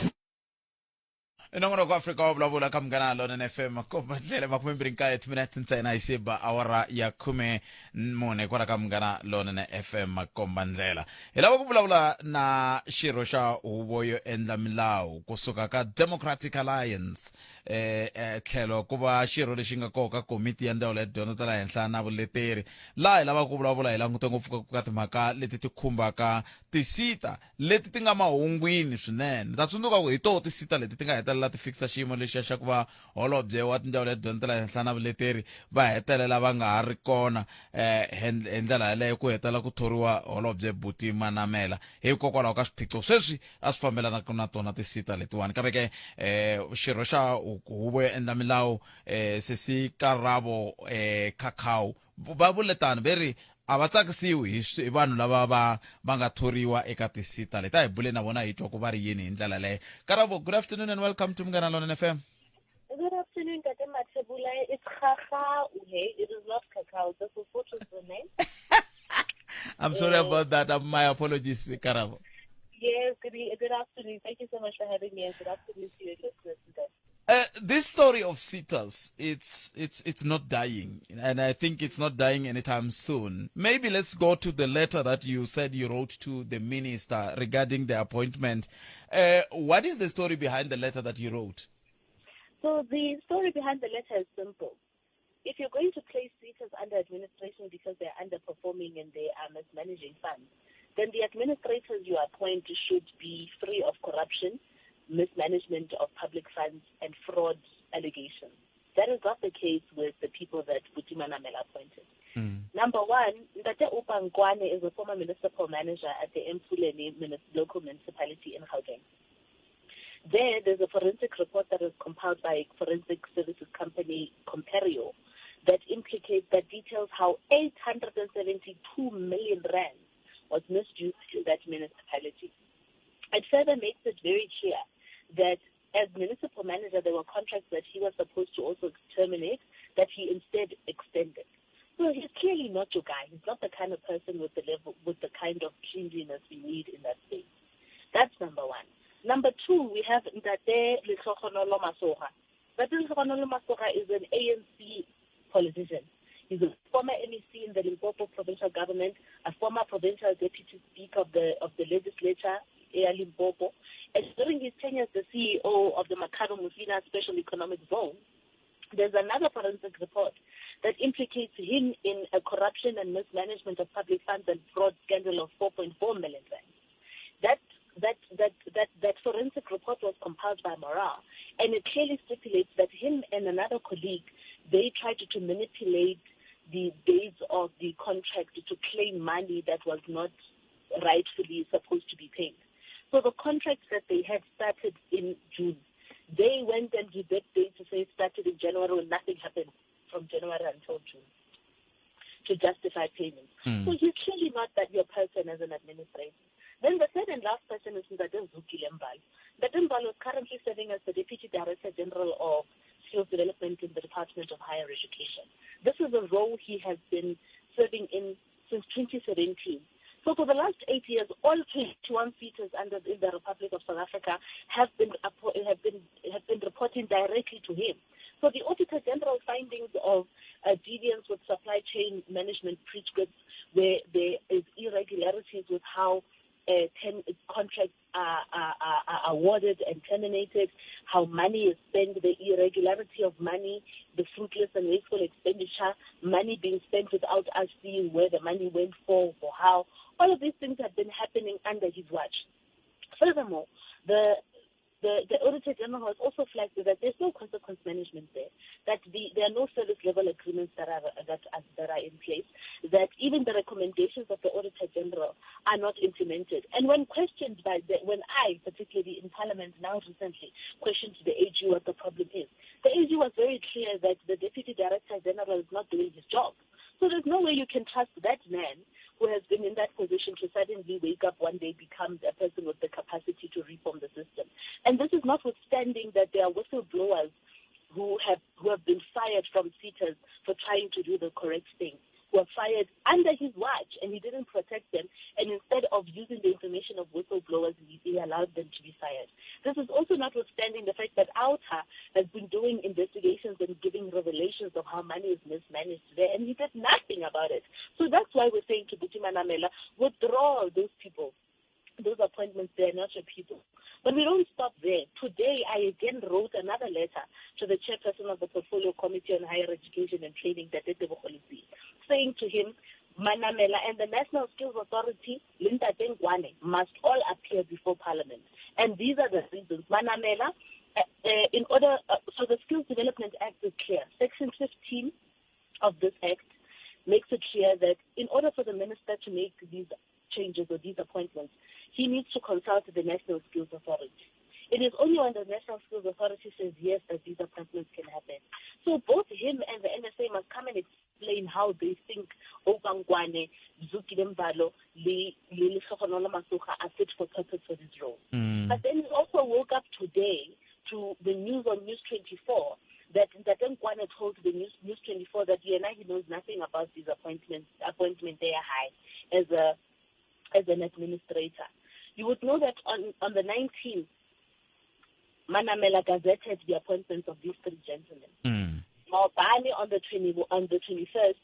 Nongonoko wa Afrika wa vulavula ka Munghana Lonene FM komba ndlela 29 timinete ntsena hi xiba awara ya 14 kwala ka Munghana Lonene FM komba ndlela. Hi lava ku vulavula na xirho xa huvo yo endla milawu kusuka ka Democratic Alliance eh, eh, tlhelo ku va xirho lexi nga koho ka komiti ya ndzawulo ya tidyondzo ta le henhla na vuleteri laha hi lavaka ku vulavula hi langute ngopfu ka ka timhaka leti ti khumbaka tisita leti ti nga mahungwini swinene ta tsundzuka ku hi toho tisita leti ti nga hetelela ti fikisa xiyimo lexiya xa ku va holobye wa tindzawulo ya tidyondzo ta le henhla na vuleteri va hetelela va nga ha ri kona eh, hi ndlela yaleyo ku hetelela ku thoriwa holobye Buti Manamela hikokwalaho ka swiphiqo sweswi a swi fambelanaka na tona tisita letiwani kambe ke eh xirho xa huvo yo endla milawu eh sesi Karabo eh Khakhau va vule tano ve ri a va tsakisiwi hi hi vanhu lava va va nga thoriwa eka tisita leti a hi bule na vona hi twa ku va ri yini hi ndlela leyo Karabo good afternoon and welcome to Munghana Lonene FM. Good afternoon, Tate Mathebula. It's Khakhau. Hey, it is not Cacao. That's a photo name. I'm sorry about that. My apologies, Karabo. Yes, good, good afternoon. Thank you so much for having me, and good afternoon to your listeners today. This story of SETAs, it's not dying, and I think it's not dying anytime soon. Maybe let's go to the letter that you said you wrote to the minister regarding the appointment. What is the story behind the letter that you wrote? So the story behind the letter is simple. If you're going to place SETAs under administration because they're underperforming and they are mismanaging funds, then the administrators you appoint should be free of corruption, mismanagement of public funds, and fraud allegations. That is not the case with the people that Buti Manamela appointed. Number one, Ntate Oupa Nkoane is a former municipal manager at the Emfuleni local municipality in Gauteng. There's a forensic report that was compiled by forensic services company Comperio that implicates, that details how 872 million rand was misused in that municipality. It further makes it very clear that as municipal manager, there were contracts that he was supposed to also terminate that he instead extended. So he's clearly not your guy. He's not the kind of person with the level, with the kind of cleanliness we need in that space. That's number one. Number two, we have Ntate Lehlogonolo Masoga. Ntate Lehlogonolo Masoga is an ANC politician. He's a former MEC in the Limpopo provincial government, a former provincial deputy speaker of the legislature, ea Limpopo. And during his tenure as the CEO of the Makhado Musina Special Economic Zone, there's another forensic report that implicates him in a corruption and mismanagement of public funds and fraud scandal of 4.4 million rand. That forensic report was compiled by Morale, and it clearly stipulates that him and another colleague They tried to manipulate the dates of the contract to claim money that was not rightfully supposed to be paid. So the contract that they had started in June, they went and did that date to say it started in January when nothing happened from January until June to justify payments. So he's clearly not that your person as an administrator. Then the third and last person is Ntate Zukile Mbalo. Ntate Mbalo is currently serving as the Deputy Director General of Skills Development in the Department of Higher Education. This is a role he has been serving in since 2017. So for the last 8 years, all 21 SETAs under in the Republic of South Africa have been reporting directly to him. So the Auditor General findings of deviance with supply chain management prescripts, where there is irregularities with how 10 contracts are awarded and terminated, how money is spent, the irregularity of money, the fruitless and wasteful expenditure, money being spent without us seeing where the money went for how. All of these things have been happening under his watch. Furthermore, the Auditor General has also flagged that there's no consequence management there, that there are no service level agreements that are in place, that even the recommendations of the Auditor General are not implemented. And when questioned when I, particularly in Parliament now recently, questioned the AG what the problem is, the AG was very clear that the Deputy Director General is not doing his job. So there's no way you can trust that man who has been in that position to suddenly wake up one day, become a person with the capacity to reform the system. And this is notwithstanding that there are whistleblowers who have been fired from SETAs for trying to do the correct thing, who were fired under his watch, and he didn't protect them. And instead of using the information of whistleblowers, he allowed them to be fired. This is also notwithstanding the fact that OUTA has been doing investigations and giving revelations of how money is mismanaged there, and he did nothing about it. So that's why we're saying to Buti Manamela, withdraw those people, those appointments, they are not your people. But we don't stop there. Today, I again wrote another letter to the chairperson of the Portfolio Committee on Higher Education and Training, Ntate Tebogo Letsie, saying to him, Manamela and the National Skills Authority, Linda Tengwane, must all appear before Parliament. And these are the reasons. Manamela, so the Skills Development Act is clear. Section 15 of this act makes it clear that in order for the minister to make these changes or these appointments, he needs to consult the National Skills Authority. It is only when the National Skills Authority says yes that these appointments can happen. So both him and the NSA must come and explain how they think Oupa Nkoane, Zukile Mbalo, le Lehlogonolo Masoga are fit for purpose for this role. But then he also woke up today to the news on News 24 that Ntate Nkoane told the News 24 that yena he knows nothing about these appointments, appointment they are high as an administrator. You would know that on the 19th, Manamela gazetted the appointments of these three gentlemen. Maobane on the 21st,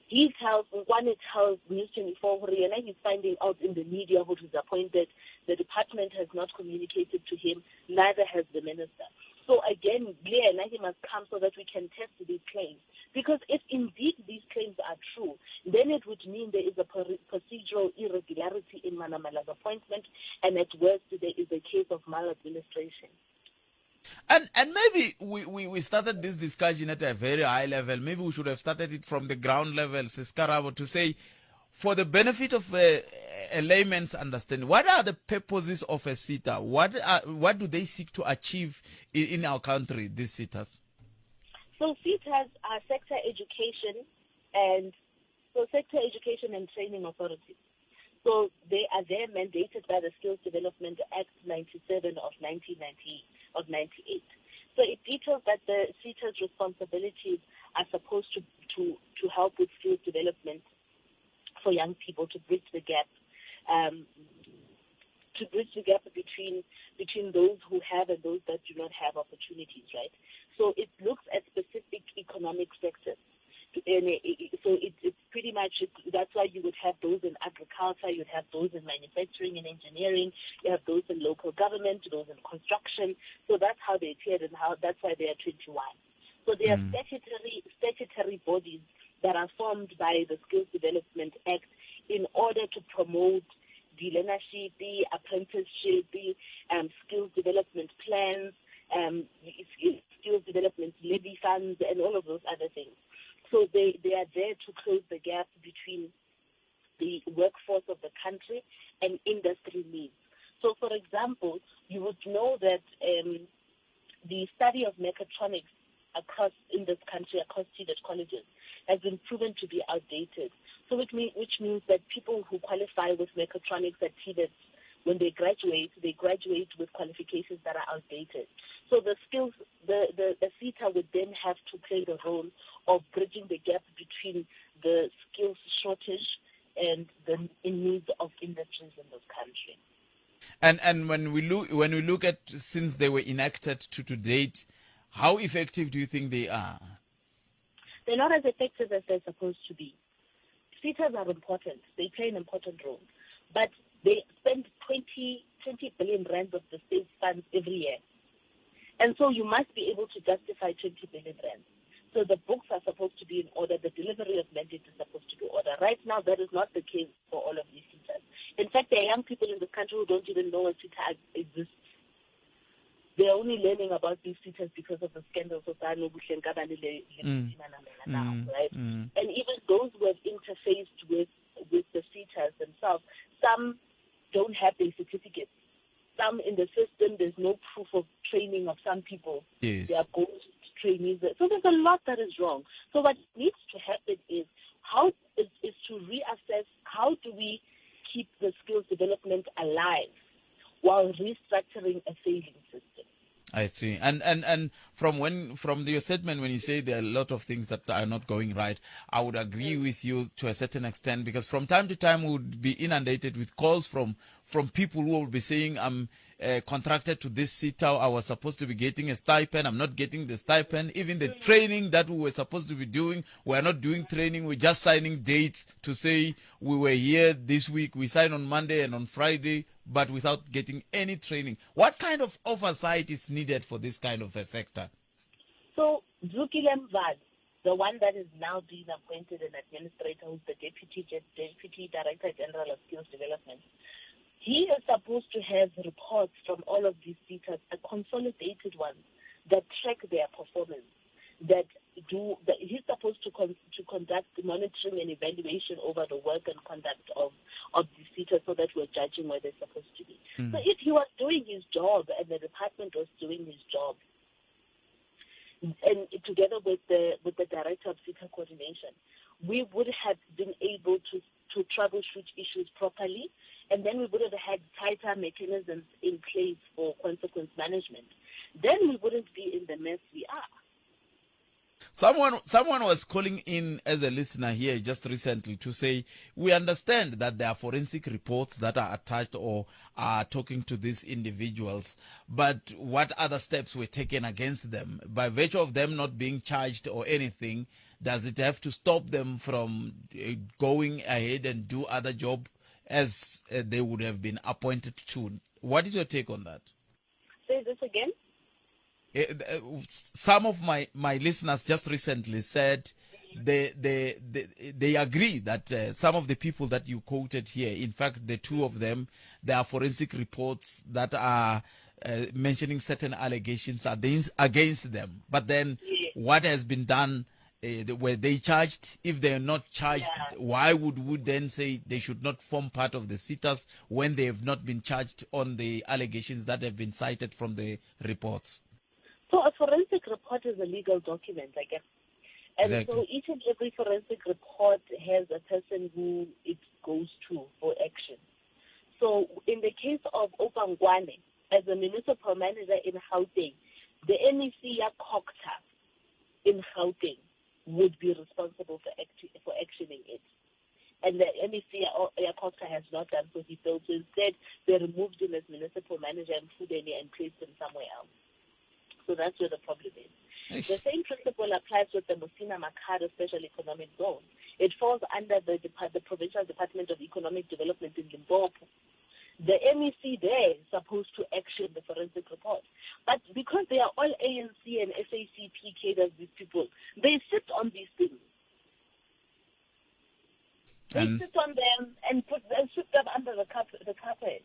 he tells, Nkoane tells News 24, yena he's finding out in the media who is appointed. The department has not communicated to him, neither has the minister. So again, he must come so that we can test these claims. Because if indeed these claims are true, then it would mean there is a procedural irregularity in Manamela's appointment, and at worst there is a case of maladministration. And maybe we started this discussion at a very high level. Maybe we should have started it from the ground level, Sis Karabo, to say, for the benefit of a layman's understanding, what are the purposes of a SETA? What do they seek to achieve in our country, these SETAs? So SETAs are sector education and training authorities. So they are there mandated by the Skills Development Act 97 of 1998. So it details that the SETA's responsibilities are supposed to help with skills development for young people to bridge the gap, between those who have and those that do not have opportunities, right? So it looks at specific economic sectors. And so it's pretty much, that's why you would have those in agriculture, you'd have those in manufacturing and engineering, you have those in local government, those in construction. So that's how they appeared and how that's why they are 21. So they are statutory bodies that are formed by the Skills Development Act in order to promote the learnership, the apprenticeship, the skills development plans, skills development levy funds and all of those other things. So they, they are there to close the gap between the workforce of the country and industry needs. So, for example, you would know that um, the study of mechatronics across in this country, across TVET colleges, has been proven to be outdated. So, which, mean, which means that people who qualify with mechatronics at TVETs, when they graduate, they graduate with qualifications that are outdated. So the skills, the, the, the SETA would then have to play the role of bridging the gap between the skills shortage and the needs of industries in this country. And and when we look when we look at since they were enacted to, to date, how effective do you think they are? They're not as effective as they're supposed to be. SETAs are important. They play an important role. But they spend 20, 20 billion rands of the state funds every year. And so you must be able to justify 20 billion rands. So the books are supposed to be in order. The delivery of mandate is supposed to be in order. Right now, that is not the case for all of these SETAs. In fact, there are young people in this country who don't even know a SETA exists. They're only learning about these SETAs because of the scandals of mm. now, mm. right? Mm. And even those who have interfaced with, with the SETAs themselves, some don't have their certificates. Some in the system, there's no proof of training of some people. Yes. They are ghost trainees. So there's a lot that is wrong. So what needs to happen is how is, is to reassess how do we keep the skills development alive while restructuring a failing system. I see. And and and from when from your statement when you say there are a lot of things that are not going right, I would agree with you to a certain extent because from time to time we would be inundated with calls from from people who will be saying I'm uh, contracted to this SETA. I was supposed to be getting a stipend. I'm not getting the stipend. Even the training that we were supposed to be doing, we are not doing training. We're just signing dates to say we were here this week. We sign on Monday and on Friday but without getting any training. What kind of oversight is needed for this kind of a sector? So, Zukile Mvad, the one that is now being appointed an administrator, who's the Deputy, Deputy Director General of Skills Development, he is supposed to have reports from all of these SETAs, a consolidated ones that track their performance, that do that he's supposed to con, to conduct monitoring and evaluation over the work and conduct of of the SETA so that we're judging where they're supposed to be. Mm. So if he was doing his job and the department was doing his job, and together with the with the director of SETA coordination, we would have been able to to troubleshoot issues properly, and then we would have had tighter mechanisms in place for consequence management. Then we wouldn't be in the mess we are. Someone, someone was calling in as a listener here just recently to say we understand that there are forensic reports that are attached or are talking to these individuals, but what other steps were taken against them by virtue of them not being charged or anything? Does it have to stop them from eh, going ahead and do other job as eh, they would have been appointed to? What is your take on that? Say this again. Eh, some of my, my listeners just recently said they, they, they, they agree that uh, some of the people that you quoted here, in fact, the two of them, there are forensic reports that are uh, mentioning certain allegations against, against them. But then what has been done? Uh, were they charged? If they are not charged, yeah. why would we then say they should not form part of the SETAs when they have not been charged on the allegations that have been cited from the reports? So a forensic report is a legal document, I guess. And exactly. so each and every forensic report has a person who it goes to for action. So in the case of Oupa Nkoane, as a municipal manager in Gauteng, the MEC ya COGTA in Gauteng would be responsible for, act- for actioning it. And the MEC ya COGTA has not done so. He failed. So instead, they removed him as municipal manager in Mfuleni and placed him somewhere else. So that's where the problem is. The same principle applies with the Musina Makhado Special Economic Zone. It falls under the, the Provincial Department of Economic Development in Limpopo. The MEC there is supposed to action the forensic report. But because they are all ANC and SACP cadres, these people, they sit on these things. They sit on them and put and sweep them under the, carpet, the carpet.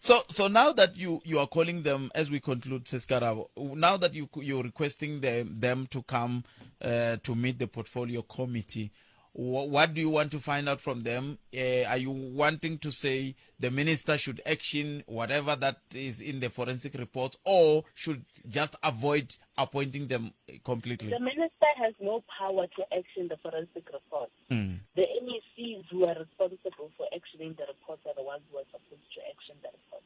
So, so now that you, you are calling them, as we conclude, Seskarabo, now that you, you're requesting them, them to come uh, to meet the portfolio committee, what do you want to find out from them? Uh, are you wanting to say the minister should action whatever that is in the forensic report or should just avoid appointing them completely? The minister has no power to action the forensic report. Mm. The MECs who are responsible for actioning the reports are the ones who are supposed to action the reports.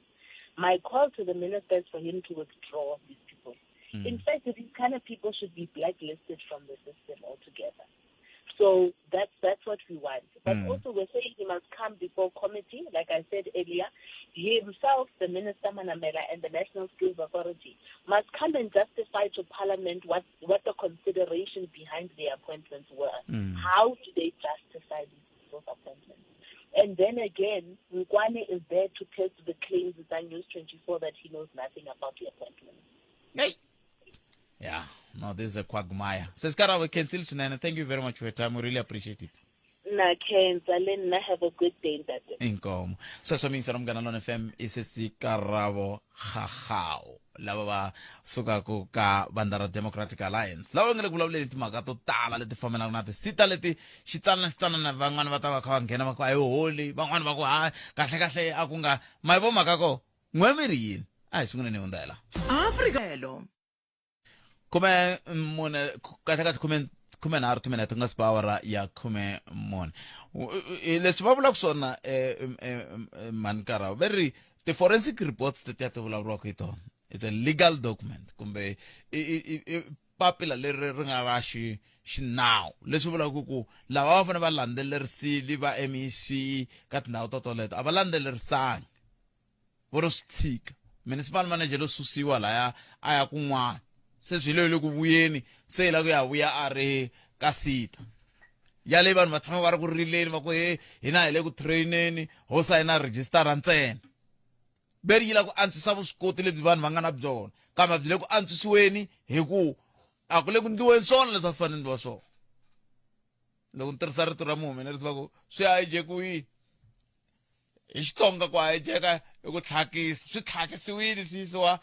My call to the minister is for him to withdraw these people. Mm. In fact, these kind of people should be blacklisted from the system altogether. So that's that's what we want. But mm. also we're saying he must come before committee, like I said earlier. He himself, the Minister Manamela and the National Skills Authority, must come and justify to Parliament what, what the consideration behind the appointments were. Mm. How do they justify these people's appointments? And then again, Mkwane is there to test the claims in News 24 that he knows nothing about the appointments. Hey. Yeah, no, this is a quagmire. Seskara, we can swinene. Thank you very much for your time. We really appreciate it. Na khensa le nna have a good day ntate. Inkomo. Sweswo mi yingisela Munghana Lone FM i sesi Karabo Gagao lava va sukaka ka vandla ra Democratic Alliance lava nga le ku vulavuleni timhaka to tala leti fambelanaka na tisita leti xitsanana xitsanana van'wana va ta va kha va nghena va ku a yi holi van'wana va ku ha kahle kahle a ku nga ma yi vo mhaka ko n'we mi ri yini a hi sunguleni hi hundza hi laha Afrika khume mune kahle kahle khume khumenharhu timinete ku nga si ba awara ya 14 leswi va vulaka swona um mhani karawa ve ri ti-forensic reports tetiya ti vulavuriwaka hi tona it's a legal document kumbe i papila leri ri nga ra xi xinawu leswi vulaka ku lava va fanele va landzelerisile va MEC ka tindhawu to toleto a va landzelerisangi vo ro swi tshika municipal manager lo susiwa laya a ya kun'wana se swi le le ku vuyeni se yi la ku ya vuya a ri ka sita yaleyi vanhu va tshama va ri ku rileni va ku he hina hi le ku traineni ho sayina registara ntsena ve ri yi la ku antswisa vuswikoti lebyi vanhu va nga na byona kambe byi le ku antswisiweni hi ku a ku le ku ndliweni swona leswi a swi fanele ndliwa swona loko ni tirhisa rito ra muhumelerisi va ku swi hijekiwile hi xitsonga ku hijeka i ku tlhakisa swi tlhakisiwile swi yisiwa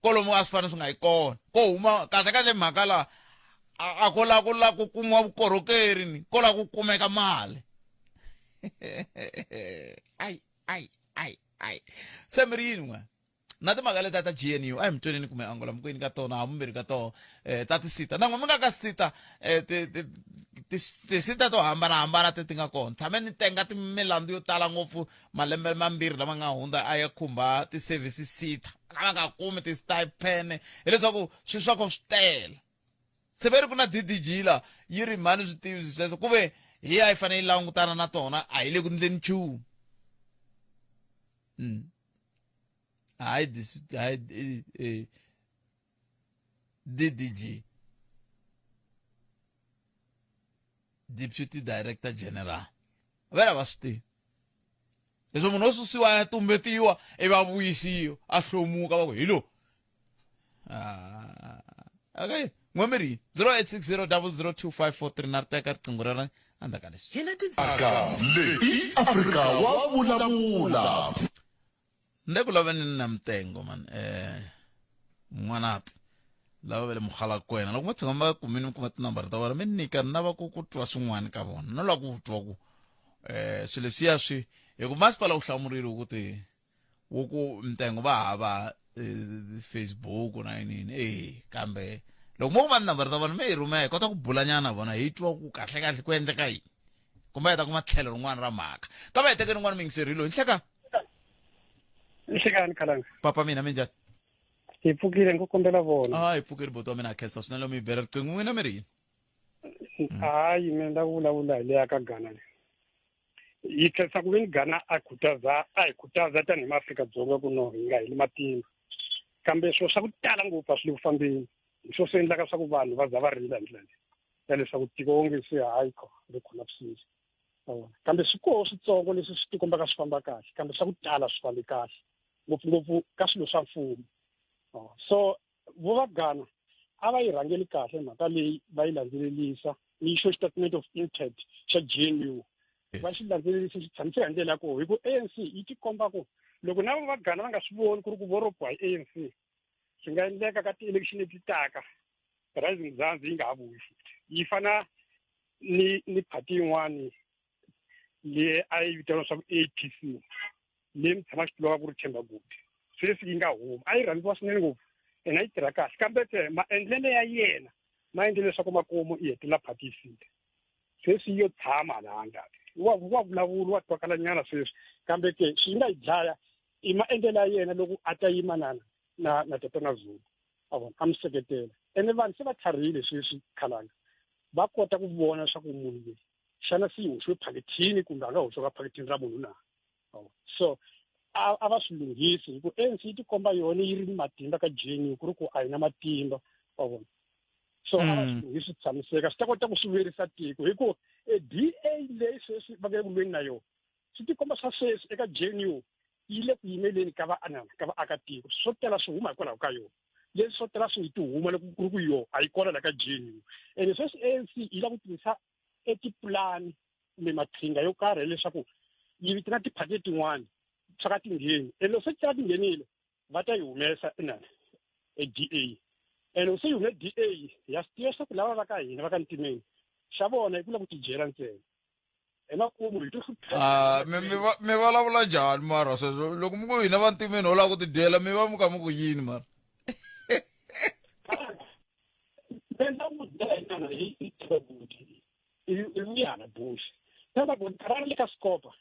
kolomu a swi fanele swi nga yi kona ko huma kahle kahle mhaka laha a ko la ku la ku kumiwa vukorhokeri ni ko la ku kumeka mali ai ai ai ai se mi ri yini n'we na timhaka leta ta GNU a hi mi tweneni kumbe angola mikwini ka tona hamumbirhi ka toho eh, ta tisita na n'we mi nga ka sita eh, tisita to hambanahambana ti ti nga kona tshame ni tenga timilandzu yo tala ngopfu malembe mambirhi lama nga hundza a ya khumba ti-service sita a va nga kumi ti-stipend hileswaku swilo swa kona swi tele se ve ri ku na ddg la yi ri mhani swi tivi sweswo ku ve hi ya yi fanele yi langutana na tona a hi le ku ndleni nchumu mm. hayi this hayi eh, eh, DDG Deputy Director General vela va swi tivi leswi munhu wo susiwa a ya tumbetiwa ivi a vuyisiwa a hlomuka va ku hi lo ah, okay n'wemiri 0860 002543 na ri teka riqingho rero endzhaku ka leswi Hi na Aka leyi i Afrika wa vulavula. Ni le ku laveni na Mtengo man eh n'wanati lava va le Mogalakwena loko mo tshuka mi va kumile mi kuma tinambara ta vona mi nyika ni lava ku ku twa swin'wana ka vona no lava ku twa ku eh swilo leswiya swi hi ku masipala wu hlamurile ku ti wu ku Mtengo va hava eh, Facebook na yini yini eh kambe loko mo kuma tinambara ta vona mi hi rhumela hi kota ku bulanyana na vona hi twa ku kahle kahle ku endleka yini kumbe hi ta kuma tlhelo rin'wana ra mhaka kambe hi tekeni rin'wana miyingiseri loyi nhleka Nhlekani khalanga. Papa mina minjhani? Hi pfukile ni ku kombela vona. Ah, hi pfukile buti wa mina a khensa swinene mi bela riqingho n'wina mi ri yini? Hayi mina ni la ku vulavula hi leya ka Ghana leyi. Yi khensa ku veni Ghana a khutaza a hi khutaza tanihi maAfrika-Dzonga ku no hi nga heli matimba. Kambe swilo swa ku tala ngopfu a swi le ku fambeni. Hi swo swi endlaka swa ku vanhu va za va rila hi ndlela leyi ya leswaku tiko onge se hayi kho ri collapsile. Kambe swi koho switsongo leswi swi tikombaka swi famba kahle kambe swa ku tala swi fambi kahle ngopfungopfu ka swilo swa mfumo so vo va Ghana a va yi rhangeli kahle mhaka leyi va yi landzelelisa ni xo statement of intent xa GNU va xi landzelelisa xi tshamise hi ndlela ya koho hi ku ANC yi tikomba ku Loko na va Gana va nga swi voni ku ri ku vo ropiwa hi ANC, swi nga endleka ka ti-election leti taka Rising Mzansi yi nga ha vuyi futhi. Yi fana ni ni party yin'wani leyi a yi vitaniwa swa ku APC leyi mutshamaxitulu wa ku ri Themba Godi. Sweswi yi nga huma. A yi rhandziwa swinene ngopfu ene a yi tirha kahle kambe ke maendlelo ya yena ma endle leswaku makumu yi hetelela party yi file. Sweswi yo tshama hala handle. Wa wa vulavula wa twakala nyana sweswi kambe ke swi nga yi dlaya i maendlelo ya yena loko a ta yima na na na tatana Zuma. A vona a mi seketela. Ene vanhu se va tlharihile sweswi khalanga. Va kota ku vona leswaku munhu loyi xana se yi hoxiwe phakethini kumbe a nga hoxiwa ka phakethini ra munhu na. So a a va swi lunghisi hi ku ANC yi tikomba yona yi ri ni matimba ka GNU ku ri ku a yi na matimba wa vona. So a va swi lunghisi swi tshamiseka swi ta kota ku swi vuyerisa tiko hi ku DA leyi sweswi va nga le ku lweni na yona swi tikomba swa sweswi eka GNU yi le ku yimeleni ka vaanana ka vaakatiko swo tala swi huma hikwalaho ka yona leswi swo tala swi nge ti huma loko ku ri ku yo a yi kona la ka GNU ene sweswi ANC yi lava ku tirhisa etipulani kumbe maqhinga yo karhi leswaku yi vitana tiphati tin'wani swa ka tingheni ene loko se ti ti nghenile va ta yi humesa inani e-DA ene loko se yi hume DA ya swi tiva leswaku lava va ka hina va ka ntimeni xa vona i ku lava ku tidyela ntsena emakumu hi to Ah, mi mi va mi vulavula njhani mara sweswo loko mi ku hina vantimeni ho lava ku tidyela mi va mi kha mi ku yini mara endla ku dyela inana hi hi i vuyana bush tata ku ra le ka sikopa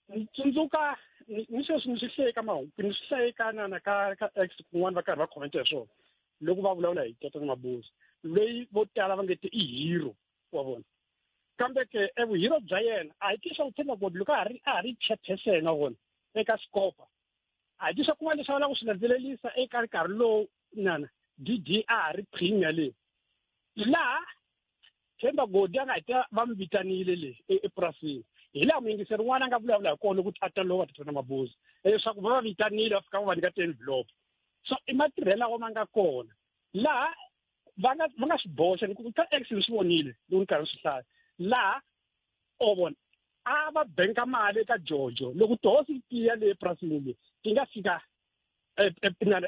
ni tsundzuka ni sweswi ni swi hlaye ka mahungu ni swi hlaye ka nana ka ka x kun'wana va karhi va comment hi swona loko va vulavula hi tatana Mabuza loyi vo tala va nge te i hero wa vona kambe ke e vuhero bya yena a hi tisa ku tshemba ku loko a ha ri a ha ri chairperson wa vona eka sikopa a hi tisa kun'wana leswi a lava ku swi landzelelisa eka nkarhi lowu nana DD a ha ri premier leyi laha Themba Godi a nga heta va mi vitanile le epurasini hi laha muyingiseri un'wana a nga vulavula hi kona ku a ta lova Tatana Mabuza leswaku va va vitanile va fika va va nyika ti-envelope so i matirhelo lawa ma nga kona laha va nga va nga swi boxa ni ku ka x ni swi vonile loko ni karhi ni swi hlaya laha o vona a va benka mali eka jojo loko tihosi tiya le epurasini le ti nga fika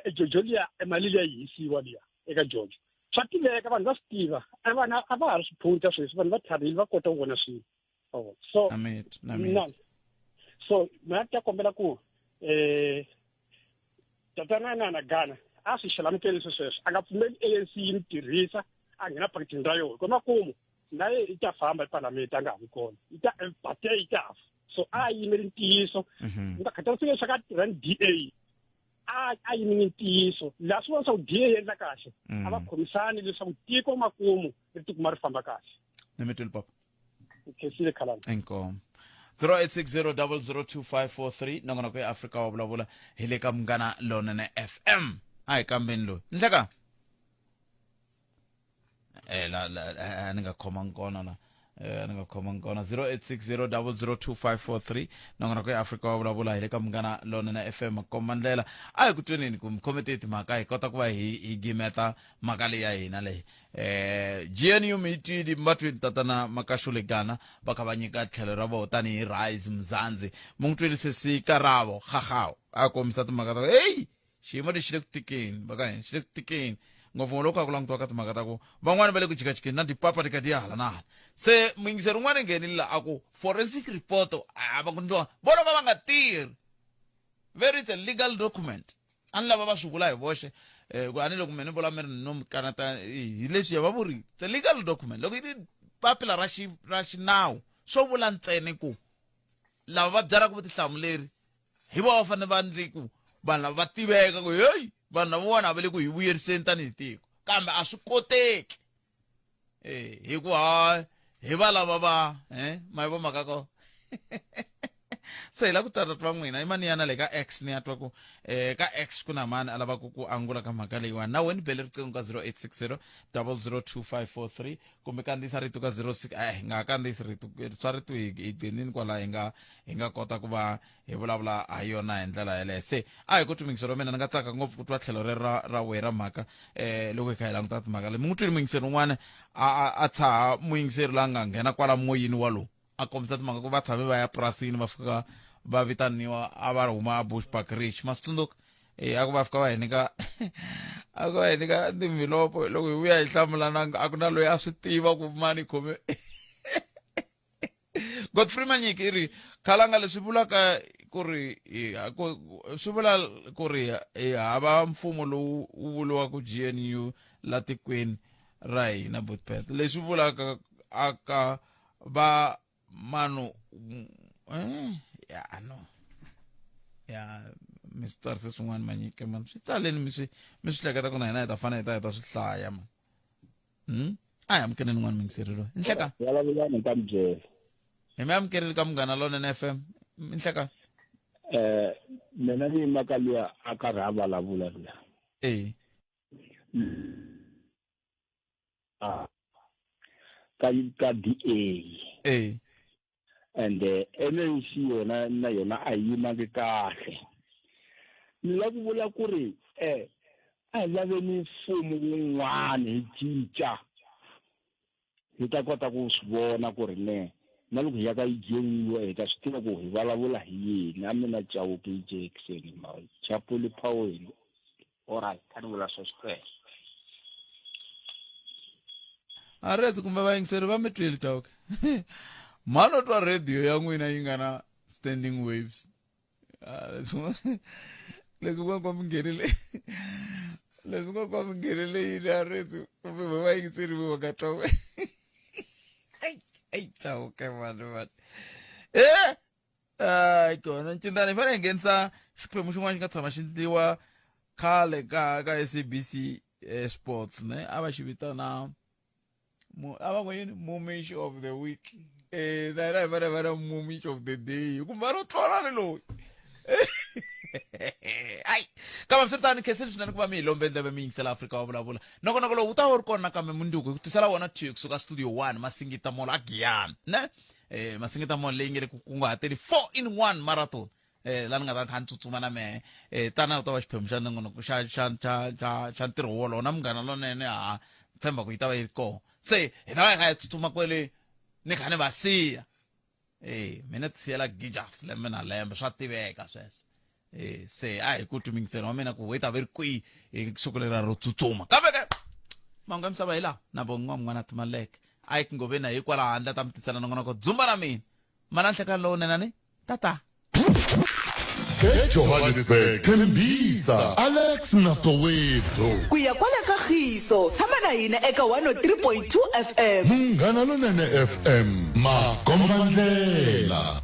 ejojo liya mali liya yi hisiwa liya eka jojo swa tiveka vanhu va swi tiva a vana a va ha ri swiphunta sweswi vanhu va tlharihile va kota ku vona swilo so na so mina ta kombela ku eh tatana na na Ghana a swi xalamukeli swi sweswo a nga pfumeli ANC yi n'wi tirhisa a nghena phakithini ra yona kwemakumu na ye i ta famba epalamende a nga ha vi kona i ta party yi ta fa so a yimeli ntiyiso mhm. nga khathariseki leswaku a tirha ni DA a a yimeli ntiyiso laha swi vona swa ku DA yi endla kahle a va mm. khomisani leswaku tiko makumu ri tikuma ri famba kahle ni mi twile papa khensile khalani inkomu 0860002543 nongonoko ya afrika wa vulavula hi le ka munghana lonene fm a hi kambeni loyi ndleka eh la la a ni nga khomangi kona la eh ni nga khomangi kona 0860002543 nongonoko ya Afrika wa vulavula hi le ka munghana lonene FM komba ndlela a hi ku tweneni ku mi khomete timhaka hi kota ku va hi hi gimeta mhaka leyi ya hina leyi eh GNU mi twili va twili tatana Makashule Gana va kha va nyika tlhelo ra vona tanihi Rise Mzansi mu n'wi twile sesi Karabo Gagawo a kombisa timhaka ta hey xiyimo lexi xi le ku tikeni va ka hina xi le ku tikeni ngopfungopfu loko a ku langutiwa ka timhaka ta ku van'wani va le ku jikajikeni na tipapa ti ka ti ya hala na hala se muyingiseri un'wana i nghenile la a ku forensic report a va ku ndliwa vo loko va nga tirhi very it's a legal document a ni lava va swi vula hi voxe um ku a ni loko mina ni vula mi ri no mi kanata hi leswiya va vuri it's a legal document loko yi ri papila ra xi ra xinawu swo vula ntsena ku lava va byaraka vutihlamuleri hi vona va fanele va endle ku vanhu lava va tiveka ku heyi vanhu lavawani a va le ku hi vuyeriseni tanihi tiko kambe a swi koteki eh hi ku ha hi va lava va eh ma yi vo mhaka ko se hi la ku twa twa n'wina i mani yana le ka x ni ya twa ku eh ka x ku na mani a lavaka ku angula ka mhaka leyiwani na wena bele riqingho ka 0860 002543 kumbe kandziyisa rito ka 06 eh hi nga kandziyisi rito swa rito hi hi gcinini kwala hi nga hi nga kota ku va hi vulavula ha yona hi ndlela yeleyo se a hi ku twi muyingiseri wa mina ni nga tsaka ngopfu ku twa tlhelo rero ra ra wehe ra mhaka eh loko hi kha hi languta timhaka leyi mi n'wi twile muyingiseri un'wana a a a tshaha muyingiseri loyi a nga nghena kwala moyeni walowu a kombisa timhaka ku va tshame va ya purasini va fika va vitaniwa a va huma a Bushbuck Ridge ma swi tsundzuka e a ku va fika va hi nyika a ku va hi nyika timvilopo loko hi vuya hi hlamulana a ku na loyi a swi tiva ku mani khome Godfrey Manyiki i ri khalanga leswi vulaka ku ri swi vula ku ri hi hava mfumo lowu wu vuriwaka GNU la tikweni ra hina Botpet leswi vulaka aka va manu eh, ya no ya mi swi tsarise swin'wana manyike mani swi tsaleni mi swi mi swi hleketa ku na hina hi ta fanele hi ta hi ta swi hlaya mani hmm? a hi amukeleni n'wana mingiseri loyi nhleka vulavulani ta mi byela hi mi amukerile ka munghana lonene f m nhleka eh mina ni yima ka luya a karhi a vulavula luya e a ka ka DA e and ANC yona na yona a yi yimangi kahle ni lava ku vula ku ri eh a hi laveni mfumo wun'wana hi cinca hi ta kota ku swi vona ku ri ne na loko hi ya ka yi jeniwa hi ta swi tiva ku hi vulavula hi yini a mina Chauke Jackson Chapuli Phaweni alright a ni vula sweswo ntsena a rezi kumbe vayingiseri va mi twile Chauke mhani twa radio ya n'wina yi nga na standing waves ah, leswi leswi nga kwa mi nghenile leswi nga kwa mi nghenile yini a rezi kumbe vayingiseri va nga twa ai Chauke mani mani eh Hayi kona ncindana hi fanele hi nghenisa xiphemu xin'wana xi nga tshama xi endliwa khale ka ka SABC eh, Sports ne a va xi vitana a va ngo yini mumish of the week eh na hina hi fanele hi va na mumish of the day kumbe ro twalani loyi ayi kambe swiritano ni khensile swinene ku va mi hi lombe ndleve mi yingisela Afrika wa vulavula nongonoko lowu wu ta va wu ri kona nakambe mundzuku hi ku tisela wona two kusuka studio 1 Masingita Mall a Giyani ne eh Masingita Mall leyi nge le ku kunguhateni 4 in 1 marathon eh la ni nga ta kha ni tsutsuma na mehe eh tana u ta va xiphemu xa nongonoko xa xa xa xa xa ntirho wolowo na munghana lonene ha tshemba ku yi ta va yi ri kona se hi ta va hi kha hi tsutsuma kwele ni kha ni va siya eh mina ti siyela gijas lembe na lembe swa tiveka sweswo eh se a hi ku twi mingiselo wa mina ku yi ta va yi ri kwihi hi siku lera ro tsutsuma kambe ke mahungu ya misava hi lawa na von'wa n'wana timaleke a yi ngoveni hi kwala handle ta mi tisela nongonoko dzumba ra mina mana nhlekani lowunene ni tata eJohannesburg, Tembisa, Alex na Soweto. Ku ya kwala ka Khiso, tshama na hina eka 103.2 FM. Munghana Lonene FM, makombandlela.